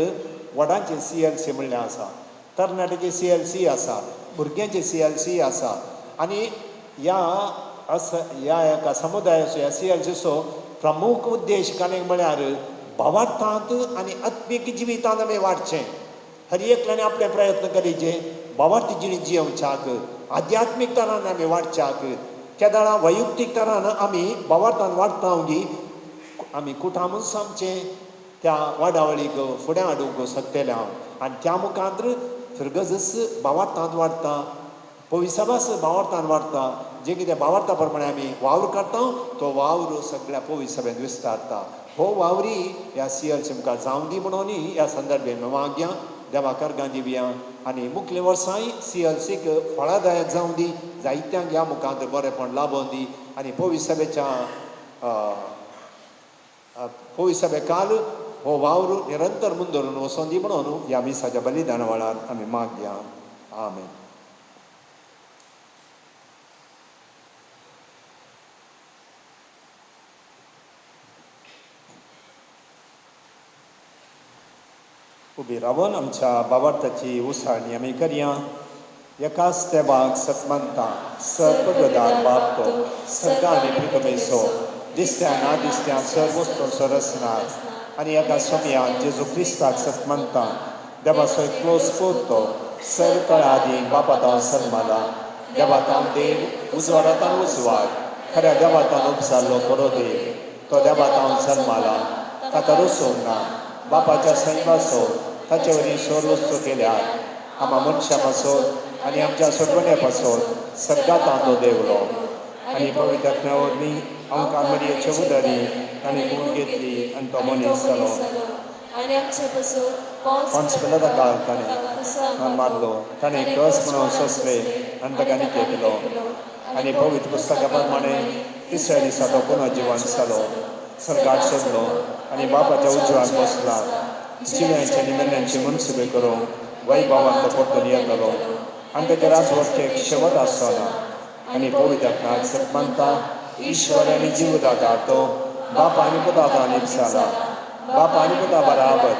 व्हडांचे सी एल सी म्हणल्यार आसा, तरणाट्याची सी एल सी आसा, भुरग्यांची सी एल सी आसा. आनी ह्या ह्या एका समुदायाचो ह्या सी एल सीचो प्रमुख उद्देश कांय म्हळ्यार भावार्थांत आनी आत्मीक जिवितांत आमी वाडचें. हर एकल्यान आपले प्रयत्न करीचे भावार्थी जिणी जियोवच्याक, आध्यात्मीक तरान आमी वाडच्याक. केदळा वैयक्तीक तरान आमी भावार्थान वाडटा गी आमी कुटामूच आमचें त्या वाडावळीक फुडें हाडूंक शकतले हांव. आनी त्या मुखार फिरगजच भावार्थांत वाडटा, पविसाबास भावार्थान वाडटा. जे कितें भावार्था प्रमाणे आमी वावर करता तो वावर सगळ्या पविसभेंत विस्तारता. हो वावरी ह्या सी एल सी मुखार जावं दी म्हणून ह्या संदर्भे मागया देवाक अर्गां दिवया. आनी मुखल्या वर्सांय सी एल सीक फळादायक जावं दी, जायत्यांक ह्या मुखांत बरेंपण लाबोवन दी. आनी पविसभेच्या पविसभे काल हो वावर निरंतर मुंदरून वचोन दी म्हणून ह्या मिसाच्या बलिदाना वेळार आमी मागया. आमेन. उबी रावन आमच्या बाबार्थाची उसाळणी आमी करया. एकाच देवाक सतमानता सर्वगदार बाप तो सर्गां आनी पृथ्वीचो दिसत्या ना दिसत्या सर्व वस्तूंचो रचणार आनी एका सोमया जेजू क्रिस्ताक सतमानता देवाचो एकलो पूत तो सर्व काळा आदीं बापातावन सन्माला देवातावन देव उजवाडातावन उजवाड खऱ्या देवातावन उपसारलो खरो देव तो देवातावन सन्माला ताका रसोवंक ना बापाच्या सैमाचो ताचे वरी सर्व वस्तू केल्यार आमा मनशां पासून आनी आमच्या सोडवण्या पासून सर्गांत तो देवलो आनी पवित्र आत्म्या वरवीं आमकां मरियेचे उदारी ताणें गूण घेतली आनी तो मनीस जालो आनी आमचे पासून पंच काळ ताणें मारलो, ताणें कस म्हणून सोंसले आनी ताका निके केलो आनी पवित्र पुस्तका प्रमाणे तिसऱ्या दिसा तो पुनर्जिवन जालो, सर्गात सोडलो आनी बापाच्या उजव्याक बसला. जिव्यांचे आनी मेल्ल्यांची मनसुबे करूंक वैभवान तो परतून येतलो आनी ताच्या राजवटकेक शेवट आसचो ना. आनी पवित्र आत्म्याक सतमानता ईश्वर आनी जीवदाता तो बापा आनी पुता निपसाला बापा आनी पुता बराबर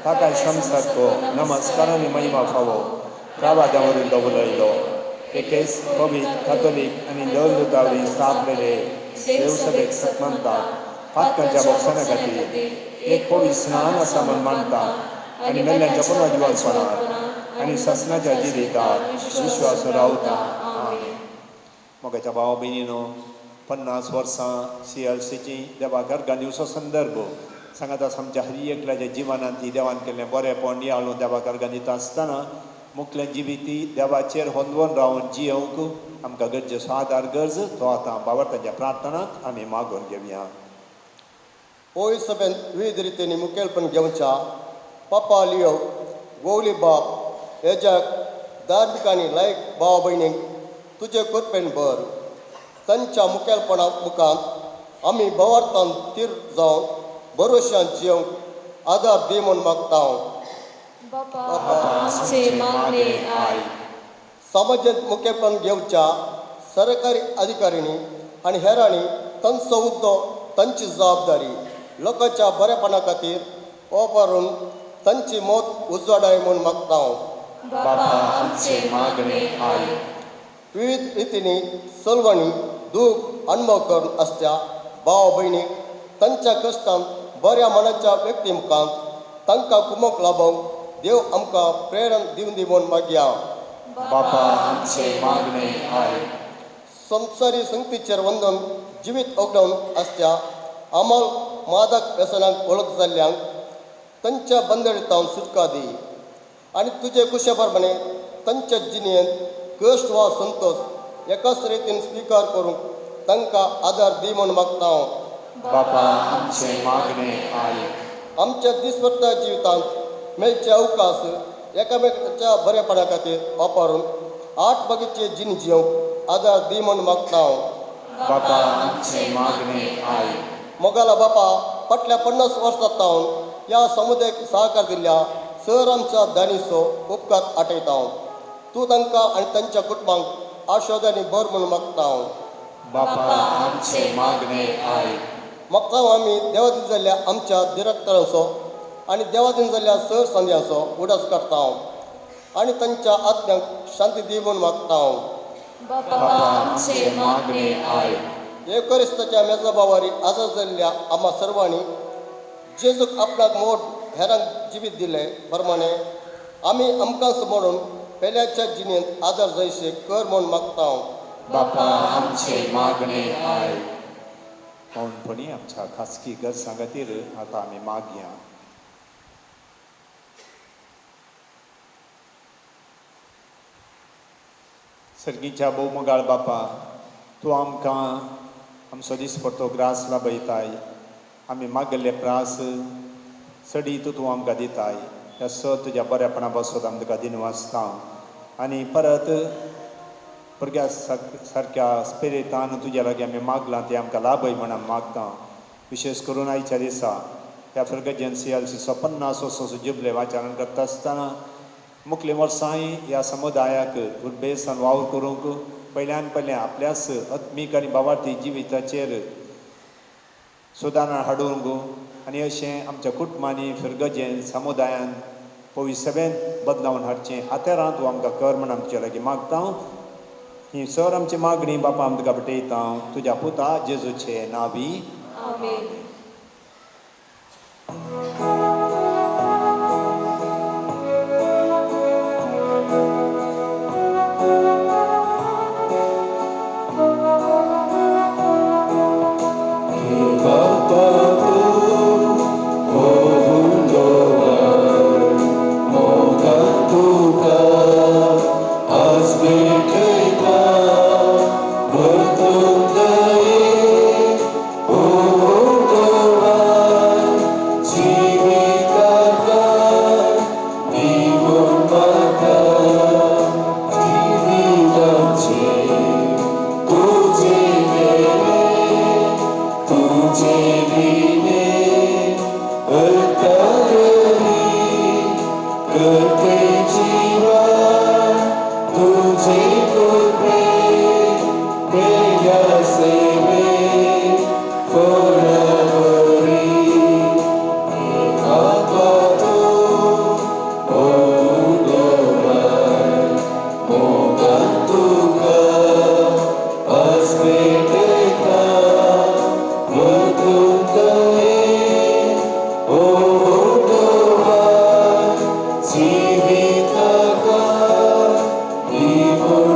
ताका संसारको नमस्कार आनी महिमा फावो प्रावाद्या वरून तो उलयलो. एकेच पवित्र कातोलीक आनी देवदूतावरी स्थापलेले देवसभेक सतमानता पातकांच्या बोक्साना खातीर एक पवित्र स्नान आसा म्हूण मानता आनी मेल्ल्यांच्या पुनर्जिवनपणात आनी सासणाच्या जिवितात विश्वास रावता. मोगाच्या भावा भयणीनो, 50 वर्सां सी एल सीची देवाक अर्गां दिवचो संदर्भ सांगात आमच्या हर एकल्याच्या जिवनांत ती देवान केल्लें बरेंपण नियाळून देवाक अर्गां दिता आसतना मुखल्या जिविती देवाचेर होंदवन रावन जियोवंक आमकां गरजेचो आदार गरज तो आतां बाबा प्रार्थनांत आमी मागून घेवया. होय सभेन विविध रितींनी मुखेलपण घेवच्या पापा लियो गोवली बाप हेज्याक धार्मीक आनी लायक भाव भयणींक तुजे कृपेन भर. तांच्या मुखेलपणा मुखांत आमी भावार्थान तीर जावन भरोश्यान जियोवंक आदार दी म्हूण मागता हांव. समाजांत मुखेलपण घेवच्या सरकारी अधिकाऱ्यांनी आनी हेरांनी तांचो हुद्दो तांची जबाबदारी लोकांच्या बरेपणा खातीर वापरून तांची मौत उजवाडाय म्हूण मागता हांव. विविध रितींनी सलवणी दूख अणभव करून आसच्या भाव भयणीक तांच्या कश्टान बऱ्या मनाच्या व्यक्ती मुखांत तांकां कुमक लाभोवंक देव आमकां प्रेरण दिवन दी म्हूण मागया. बापा आमचे मागणे आयक. संवसारी संगतीचेर वंदन जिवीत ओगडावन आसच्या अमल मादक व्यसनाक वळख जाल्ल्यांक तांच्या बंदडीतावन सुटका दी आनी तुजे कुशे प्रमाणे तांच्या जिणेंत कश्ट वा संतोष एकाच रितीन स्विकार करूंक तांकां आदार दी म्हूण मागता हांव. बापा आमचे मागणे आयक. आमच्या दिसपट्ट्या जिवितांत मेळचे अवकाश एकामेकाच्या बरेपणा खातीर वापरून आठ बागेचे जिण जियोवंक आदार दी म्हूण मागता. बापा आमचे मागणे आयक. मोगाला बापा, फाटल्या 50 वर्सां तावन ह्या समुदायाक सहकार दिल्ल्या सर आमच्या दानीचो उपकार आठयता. तूं तांकां आनी तांच्या कुटुंबांक आशोदांनी भर म्हूण मागता. बापा आमचे मागणे आयक. मागता आमी देवादीन जाल्ल्या आमच्या डिरेक्टरांचो आनी देवादीन जाल्ल्या सर संद्यांचो उडास काडटा आनी तांच्या आत्म्यांक शांती दी म्हूण मागता. बापा आमचे मागणे आयक. एकरिस्ताच्या मेजबावारी आजाद जाल्ल्या आमा सर्वांनी जेजूक आपणाक मोड हेरांक जिवीत दिले प्रमाणे आमी आमकांच म्हणून पेल्याच्या जिणेंत आदार जायशे कर म्हूण मागता. बापा आमचे मागणे आयक. मौनपणी आमच्या खासगी गरजां खातीर आतां आमी मागया. सर्गीच्या भोवमोगाळ बापा, तूं आमकां आमचो दिसपडतो ग्रास लाभयताय. आमी मागल्ले प्रास सडीत तूं आमकां दिताय. ह्या स तुज्या बऱ्यापणा बसत आमी तुका दिनवासता आनी परत भुरग्या सारक्या स्पिरितान तुज्या लागीं आमी मागलां तें आमकां लाभय म्हण आमी मागता. विशेश करून आयच्या दिसा ह्या फिरगजेन सी एल सीचो 50 वर्सांचो जुबले आचरण करता आसतना मुखली वर्सांय ह्या समुदायाक उर्बेसान वावर करूंक पयल्यान पयलें आपल्याच आत्मीक आनी भावार्थी जिविताचेर सुदारणा हाडूंक आनी अशें आमच्या कुटुंबांनी फिरगजेन समुदायान पविसभेन बदलावन हाडचें हातेरां तूं आमकां कर म्हण आमचे लागीं मागता. ही सर आमची मागणी बापा आमी तुका भेटयता तुज्या पुता जेजूचे नावी. आमेन. Oh,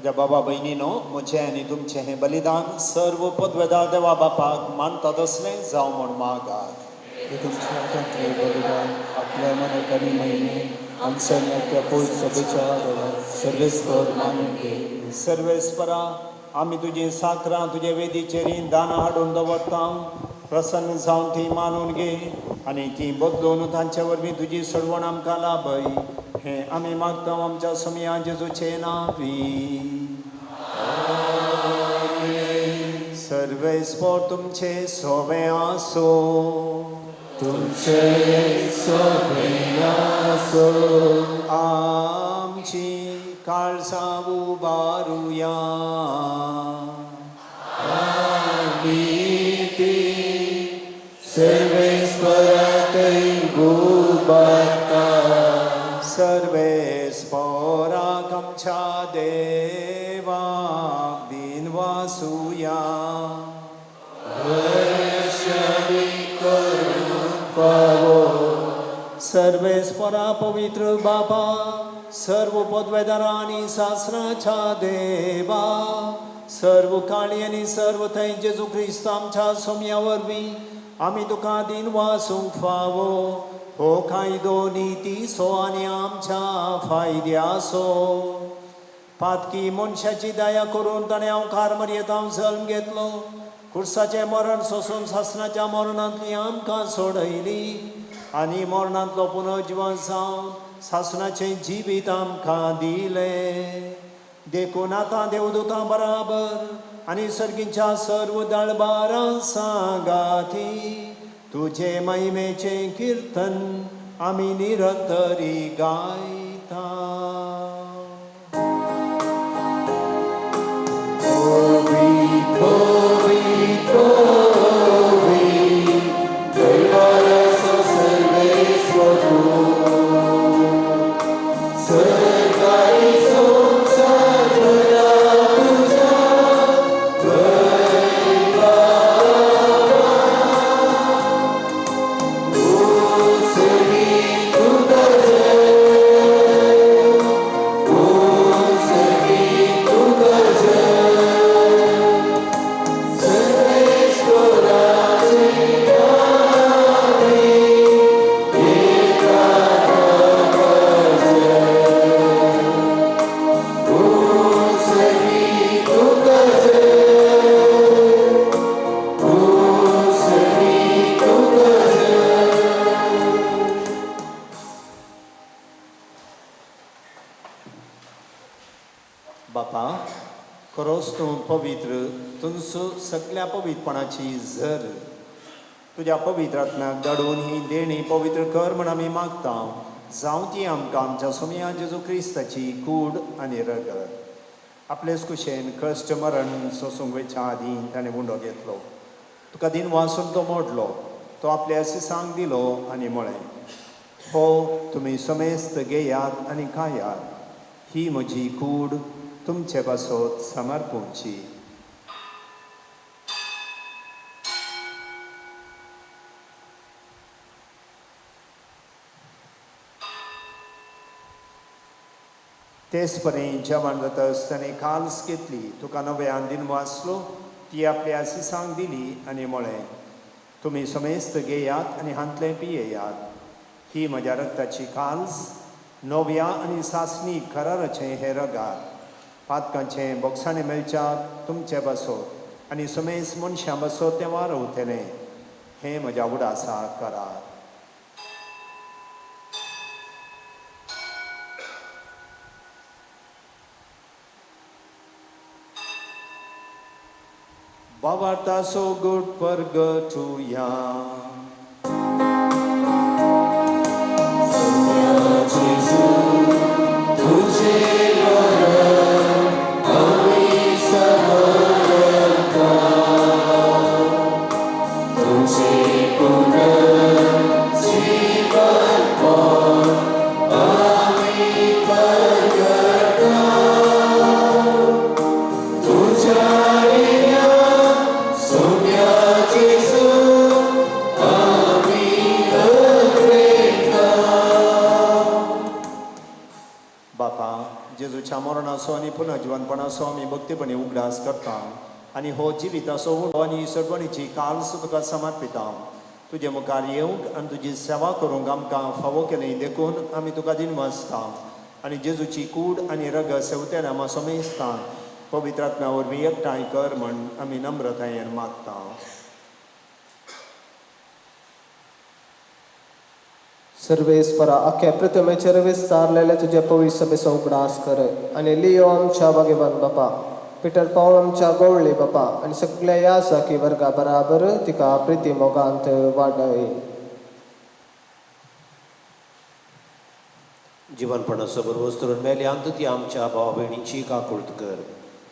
म्हज्या बाबा भयणीनो, म्हजें आनी तुमचें हें बलिदान सर्व पदवेदार देवा बापाक मानता तसलें जावं म्हूण मागात. हे तुमच्या हातांतलें बलिदान आपल्या मनाक आनी महिमे आमच्या त्या पोट सभेच्या देवा सर्वेस्पर मानून घे. सर्वेस्परा, आमी तुजी साकरां तुजे वेदीचेर दानां हाडून दवरता, प्रसन्न जावन ती मानून घे आनी ती बदलून तांचे वरवीं तुजी सोडवण आमकां लाभय, हें आमी मागता आमच्या सोमया जेजूचे नांवी. सर्वेस्पर तुमचे सोवे आसो. तुमचे सोवे आसो. आमची काळजां उबारुया. आमी ती सर्वेस्पराकय उबारता. सर्वेस्पराक आमच्या देवाक दिनवासुया. सर्वेस्परा पवित्र बापा, सर्व पदवेदारा आनी सासराच्या देवा, सर्व काळी आनी सर्व थंय जेजू क्रिस्त आमच्या सोमया वरवीं आमी तुका दिनवासूंक फावो हो कायदो नितीचो आनी आमच्या फायद्याचो. पातकी मनशाची दया करून ताणें अवकार मर्येतांव जल्म घेतलो, खुर्साचें मरण सोसून सासणाच्या मरणांतली आमकां सोडयली आनी मरणांतलो पुनर्जिवन जावन सासणाचें जिवीत आमकां दिलें. देखून आतां देवदूतां बराबर आनी सर्गींच्या सर्व दळबारां सांगाती तुजे महिमेचें किर्तन आमी निरंतरी गायता. बापा, खरोच तूं पवित्र, तुमचो सगल्या पवित्रपणाची झर. तुज्या पवित्र आत्म्याक धाडून ही देणी पवित्र कर म्हण आमी मागता. जावं ती आमकां आमच्या सोमया जेजू क्रिस्ताची कूड आनी रगत. आपलेच कुशेन कश्ट मरण सोसूंक वयच्या आदीं ताणें उंडो घेतलो, तुका दिन वासून तो मोडलो, तो आपल्या असिसांक दिलो आनी म्हळें, हो तुमी समेस्त घेयात आनी खायात, ही म्हजी कूड तुमचे पासत समर्पूंची. तेच परी जेवण जातच ताणें काल्स घेतली, तुका नव्यान दिन वाचलो, ती आपल्या आसिसांक दिली आनी म्हळें, तुमी समेस्त घेयात आनी हांतलें पियेयात, ही म्हज्या रक्ताची काल्स, नव्या आनी सासणी कराराचें हें रगात, पातकांचें बोगसाणें मेळच्याक तुमचे बसत आनी समेस्त मनशां बसत तें वारवतलें, हें म्हज्या उडासा करात. बाबार्तासो गुड परगटुया. जेजूच्या मरणाचो आनी पुनर्जिवनपणाचो आमी भक्तीपणी उगडास करता आनी हो जिविताचो उंडो आनी सोडवणीची काल्स तुका समर्पिता. तुजे मुखार येवंक आनी तुजी सेवा करूंक आमकां फावो केली देखून आमी तुका दिनवासता आनी जेजूची कूड आनी रगत सेवतेल्या आमा समेस्तान पवित्र आत्म्या वरवीं एकठांय कर म्हण आमी नम्रतायेन मागता. सर्वेस्परा अख्या पृथ्वीचेर विस्तारलेले तुजे पवित्र सभेचो उगडास कर आनी लियो आमच्या भाग्यवान बापा, पिटर पावल आमच्या गवळी बापा आनी सगळ्या ह्या साखी वर्गा बराबर तिका प्रिती मोगांत वाडय. जिवनपणाचो बरवस करून मेल्यांत ती आमच्या भाव भयणीची काकूळत कर.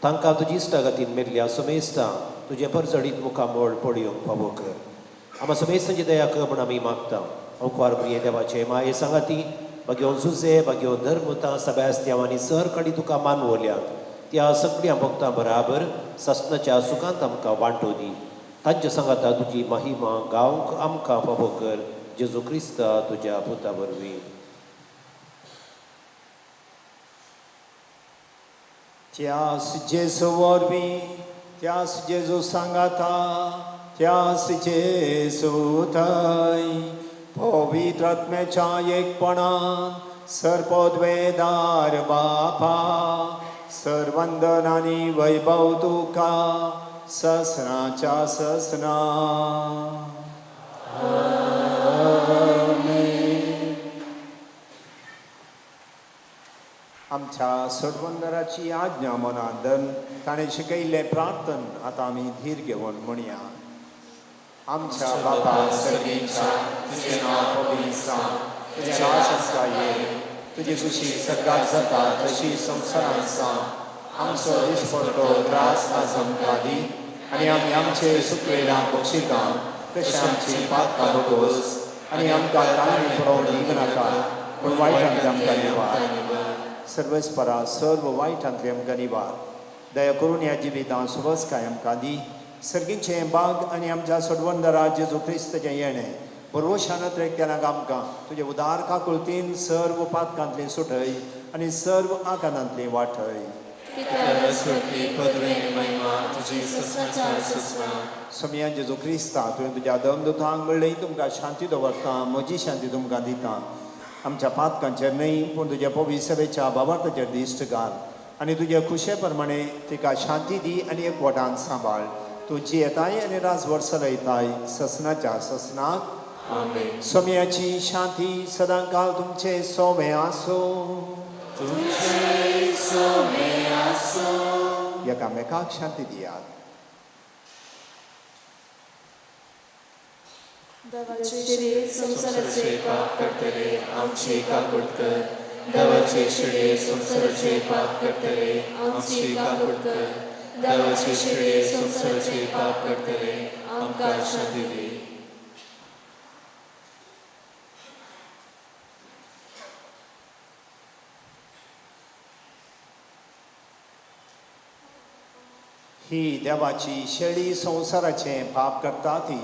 तांकां तुजी इश्टागतीन मेल्ल्या समेस्तां तुजें परजडीत मुखामोळ पळोवंक फावो कर. आमा समेस्तांची दया कर म्हूण आमी मागता. अवकार प्रिय देवाचे माये सांगाती बागेवन सुजे बागेवन धर्मतां सब्यास्त्यांव आनी सर कडी तुका मानवल्यात त्या सगळ्या भक्तां बराबर ससनाच्या सुखांत आमकां वांटो दी. तांच्या सांगाता तुजी महिमा गावंक आमकां फावो कर. जेजू क्रिस्ता तुज्या पुता वरवीं. त्यास जेजू वरवीं, त्यास जेजू सांगाता, त्यास जेजू थंय पवित्र आत्म्याच्या एकपणान सर्पद्वेदार बापा सर्वंदन आनी वैभव तुका ससनाच्या ससना. आमच्या सोडवंदराची आज्ञा मनान धरून ताणें शिकयल्लें प्रार्थन आतां आमी धीर घेवन म्हणया. आमच्या बापा सर्गीच्या, तुजें नांव पवित्र जावं, तुजें राज आमकां ये, तुजी खुशी सर्गात जाता तशी संवसारांत जावं. आमचो दिसपट्टो त्रास आज आमकां दी आनी आमी आमचे सुकवेल्या बक्षिता तशें आमची पातकां भोगोस आनी आमकां ताळणी पडोवंक दिवनाका पूण वायटांतले आमकां निवार. सर्वेस्परा सर्व वायटांतले आमकां निवार. दया करून ह्या जिवितांत सुबसकाय आमकां दी. सर्गीचें बाग आनी आमच्या सोडवंदरा जेजू क्रिस्ताचें येणें बरोशान त्रेकल्याक आमकां तुजे उदार काकुळतीन सर्व पातकांतली सुटय आनी सर्व आकांतांतली वाटय. सोमया जेजू क्रिस्ता, तुवें तुज्या दमदुतांक म्हणलें तुमकां शांती दवरता, म्हजी शांती तुमकां दिता. आमच्या पातकांचेर न्हय पूण तुज्या पवित्र सभेच्या बाबार्थाचेर दिश्ट घाल आनी तुज्या खुशे प्रमाणे तिका शांती दी आनी एकवटान सांबाळ. तूं जियेताय आनी राजवट चलयताय ससनाच्या ससनाक. सोम्याची शांती सदांकाल तुमचे सोमे आसूं. एकामेकाक शांती दियात. देवाचे संवसाराचे पाप करतले आमची काकूट कर. देवाचे शिडे संवसाराचे पाप करतले आमची काकूट कर. देवाचे शिडे संवसाराचे पाप करतले आमकां शांती दी. ही देवाची शेळी संवसाराचें पाप करता ती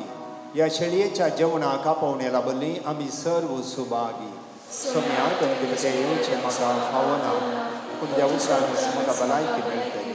ह्या शेळयेच्या जेवणाक आपोवणे लाबल्ली आमी सर्व सुभागी. सोम्या तुमचें येवचें म्हाका फावना पूण त्या उतरान म्हाका भलायकी मेळटली.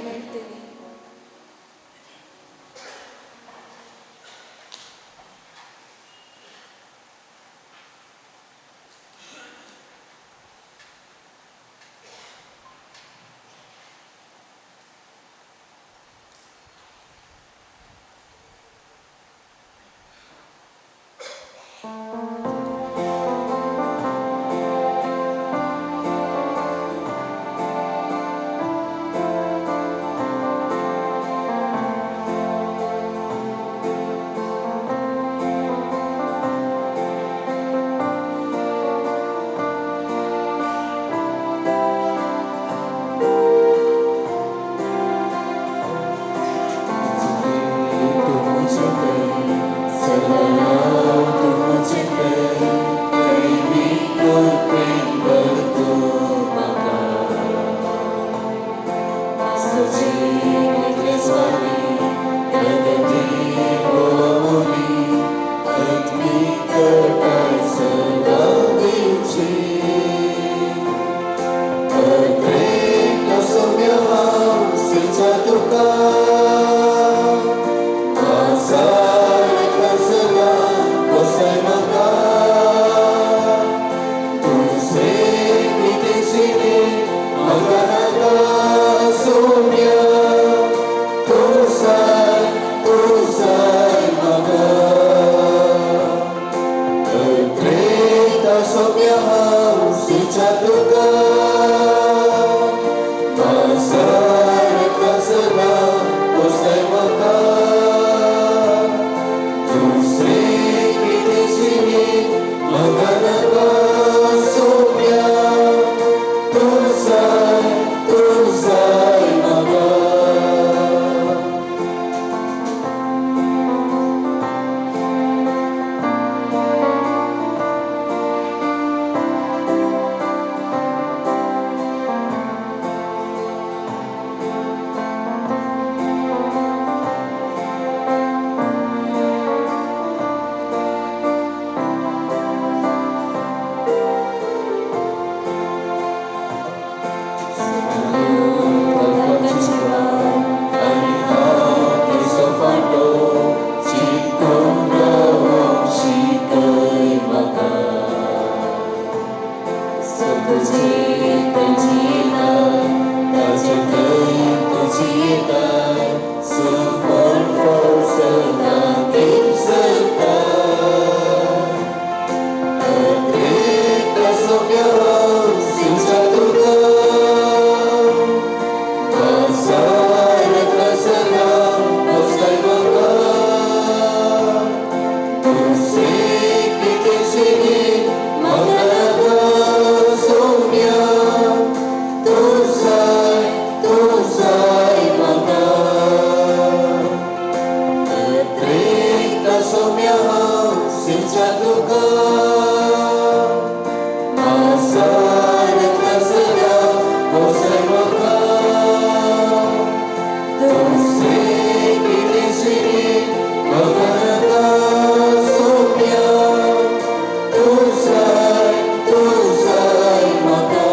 सेवच्या तुका आसारता सदा हो म्हाका दुसरें कितें जिणेंत म्हाका नाका सोंप्या तूं जाय म्हाका.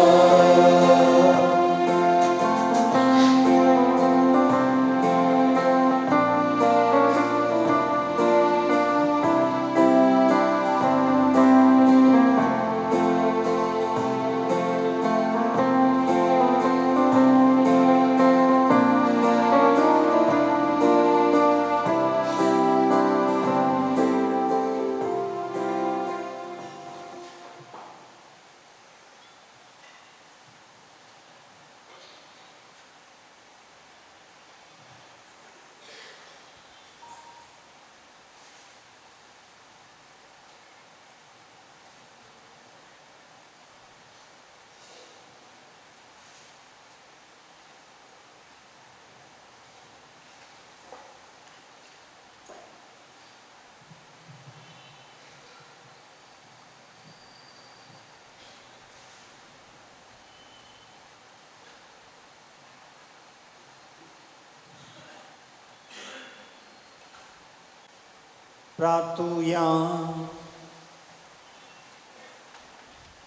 प्रार्थुया.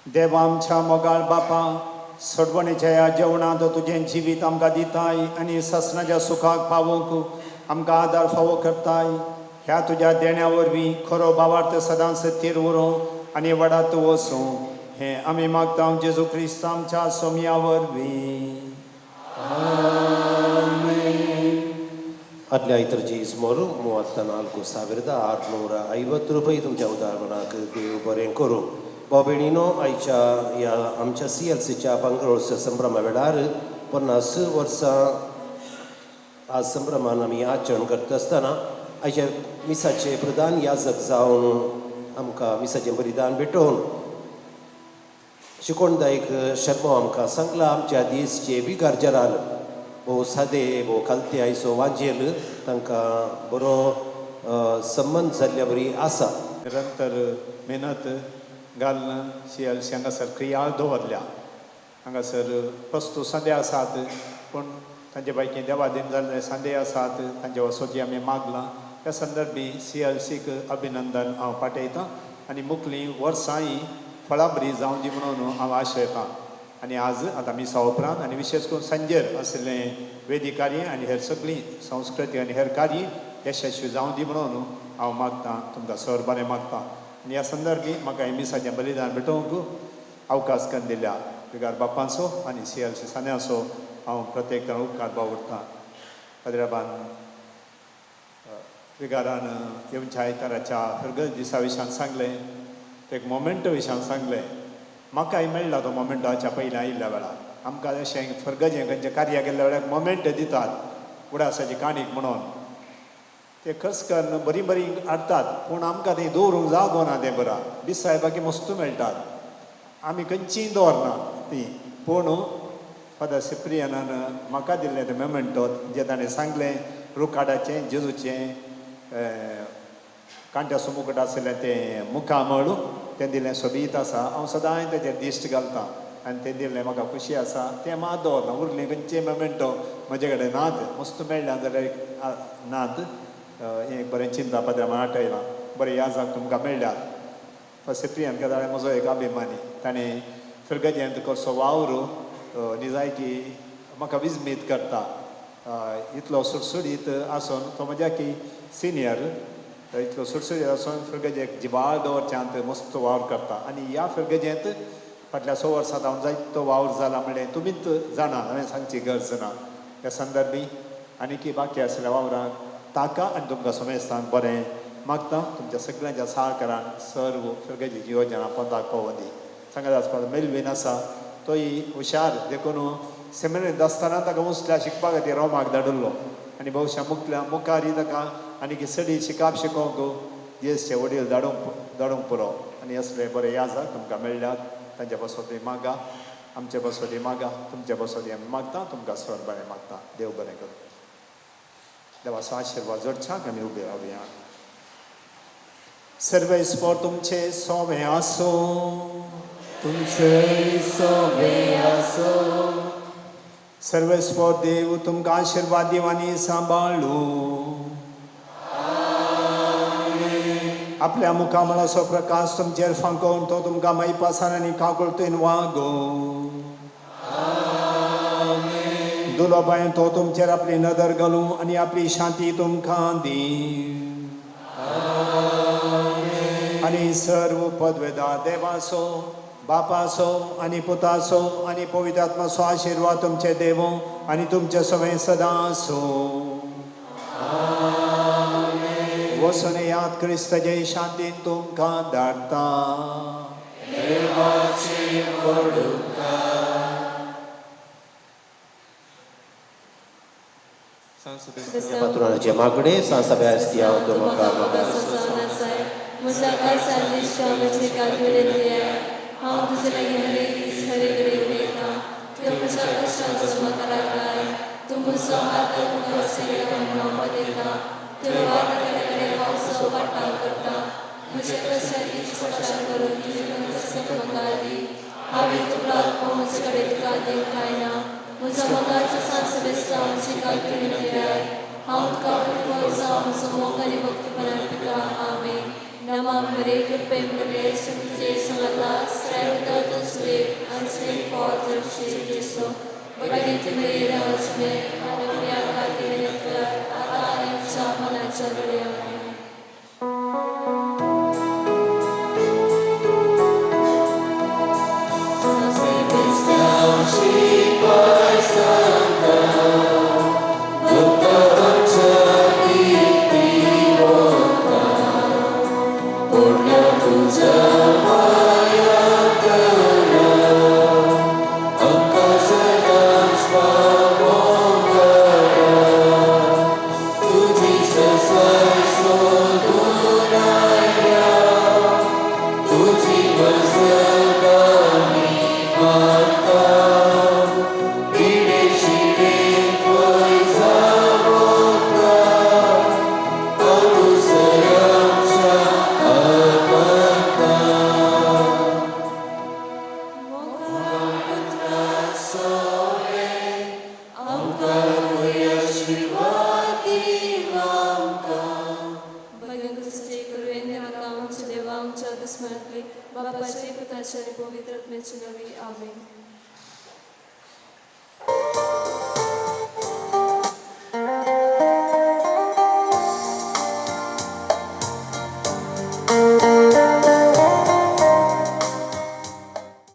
देवा आमच्या मोगाळ बापा, सोडवणेच्या ह्या जेवणांत तुजें जिवीत आमकां दिताय आनी सासणाच्या सुखाक पावोवंक आमकां आदार फावो करताय. ह्या तुज्या देण्या वरवीं खरो भावार्थ सदांच थीर उरूं आनी वडात वसूं हें आमी मागता जेजू क्रिस्त आमच्या सोमया वरवीं. आदल्या इतरची इस्मोर 34,650 रुपये तुमच्या उदाहरणाक देव बरें करूं. भाव भयणीनो, आयच्या ह्या आमच्या CLCच्या भांगरोळच्या संभ्रमा वेळार 50 वर्सां आज संभ्रमान आमी आचरण करता आसतना आयच्या मिसाचे प्रधान याजक जावन आमकां मिसाचें बलिदान भेटोवन शिकोणदायक शर्मा आमकां सांगला आमच्या दीसचे बिगार जरान भोव सादे भोव खालते आयचो वाजेल तांकां बरो संबंद जाल्ल्या बरी आसा. निरंतर मेहनत घालून CLC हांगासर क्रिया दवरल्या. हांगासर वस्तू संदे आसात पूण तांचे पैकी देवादीन जाल्ले संदे आसात तांचे वसोची आमी मागलां. ह्या संदर्भी CLCक अभिनंदन हांव पाठयतां आनी मुखलीं वर्सांय फळां बरी जावं दी म्हणून हांव आशयतां. आनी आज आतां मिसा उपरांत आनी विशेश करून सांजेर आशिल्लें वेदी कार्य आनी हेर सगळीं संस्कृती आनी हेर कार्य यशस्वी जावं दी म्हणून हांव मागतां, तुमकां सर बरें मागतां. आनी ह्या संदर्भी म्हाका हें मिसाचें बलिदान भेटोवंक अवकाश करून दिल्या बिगार बापांचो आनी CLC सान्याचो हांव प्रत्येक जाण उपकार बावडटां. पद्राबान विगारान येवच्या आयताराच्या फिरगज दिसा विशयान सांगलें, एक मोमेंट विशयान सांगलें. म्हाकाय मेळ्ळा तो मोमेंट हाच्या पयलीं आयिल्ल्या वेळार. आमकां अशें फिरगजें खंयचें कार्य केल्ल्या वेळार मोमेंट दितात उडासाची काणीक म्हणून, ते खर्च करून बरीं बरीं हाडटात पूण आमकां तें दवरूंक जागो ना. तें बरा बिसायबाकी मस्तू मेळटात, आमी खंयचीय दवरना ती. पूण फादर सिप्रियनान म्हाका दिल्लें तें मोमेंटो जें ताणें सांगलें रुखाडाचें जेजूचें कांट्याचो मुकट आशिल्लें तें मुखामळ तें दिल्लें सोबीत आसा. हांव सदांय तेजेर दिश्ट घालतां आनी तें दिल्लें म्हाका खुशी आसा. तें मात दवरना, उरलें खंयचें मोमेंटो म्हजे कडेन नात. मस्त मेळ्ळें जाल्यार नात. हें बरें चिंता पाद्रा आठयलां बरें याजाक तुमकां मेळ्ळ्यात. सिप्रियन कदाळे म्हजो एक अभिमानी, ताणें फिरगजेंत कसो वावर निजायकी म्हाका विजमीत करता. इतलो सुडसुडीत आसून तो म्हज्या की सिनियर, इतलो सुडसुडीत आसून फिरगजेक जिवाळ दवरच्यांत मस्त वावर करता. आनी ह्या फिरगजेंत फाटल्या 6 वर्सां हांव जायतो वावर जाला म्हणलें तुमीच जाणा, हांवें सांगची गरज ना. ह्या संदर्भी आनी की बाकी आशिल्ल्या वावरांक ताका आनी तुमकां समेस्तांक बरें मागता. तुमच्या सगळ्यांच्या सहकारान सर्व फिरगजेची योजना पंदाक पावोंदी. सांगत आसपाक मेलवीन आसा तोय हुशार, देखून सेमिनरींत आसतना ताका उंचल्या शिकपा खातीर रोमाक धाडिल्लो आनी भोवशा मुखल्या मुखारय ताका आनी सडी शिकाप शिकोवंक जेजचे वडील धाडूंक पुरो. आनी असले बरे याजाक तुमकां मेळ्ळ्यात तांच्या पासत मागा, आमचे पासत मागा, तुमच्या पासत आमी मागता. तुमकां सर बरें मागता. देव बरें करूं. देवाचो आशिर्वाद जोडच्याक आमी उबे रावया. सर्वेस्पोर तुमचे सोवे आसो. तुमचे सोवे आसो. सर्वेस्पोर देव तुमकां आशिर्वाद दिवं आनी सांबाळू. आपल्या मुखामळाचो प्रकाश तुमचेर फांकोवन तो तुमकां मैपासान आनी काकुळतेन वागोवं. दुलोबायन तो तुमचेर आपली नदर घालूं आनी आपली शांती तुमकां दी. आनी सर्व पदवेदार देवाचो, बापाचो आनी पुताचो आनी पवित्र आत्माचो आशिर्वाद तुमचे देवो आनी तुमचे सवें सदां आसूं. वचून याद क्रिस्ताचे शांतीन तुमकां धाडटा. देवाचे पात्रोनाचे मागणे सांत सेबास्तियांव तूं म्हाका म्हज्या काळजांतली म्हजी काकुळट दियाय. हांव तुजे लागीं हरेक दीस हरेक घडये उलयतां. तूं म्हज्या कश्टांचो म्हाका राखलाय. तूं म्हजो हात म्हाका वसयता आनी हांव पदयता. तूं वाट कडेन हांव पाटाव करता. म्हज्या कश्टांची स्पश्ट करून तुजी कसत म्हाका दी. हांवें तुका आत्मो म्हजे कडेन तुका दिवंक कांय ना. म्हज्या मोगाचो सांत सेबास्तियांव म्हजी काकुळट दियाय. हांव तुका जावं म्हजो मोग आनी भक्तीपणान पिता. आमेन. Nama Maria, कृपे मरिये, तुझे संगता, स्त्रियांत तूं श्रेष्ठ आनी श्रेष्ठ फळ तुझे जेसू. बगीत मरिये देवाचे आनी आपल्या खातीर विनंती कर, आतां आनी आमच्या मरणाच्या घडये. आमेन. बापाचे, पुताचे आनी पवित्र आत्म्याचे नांवी. आमेन.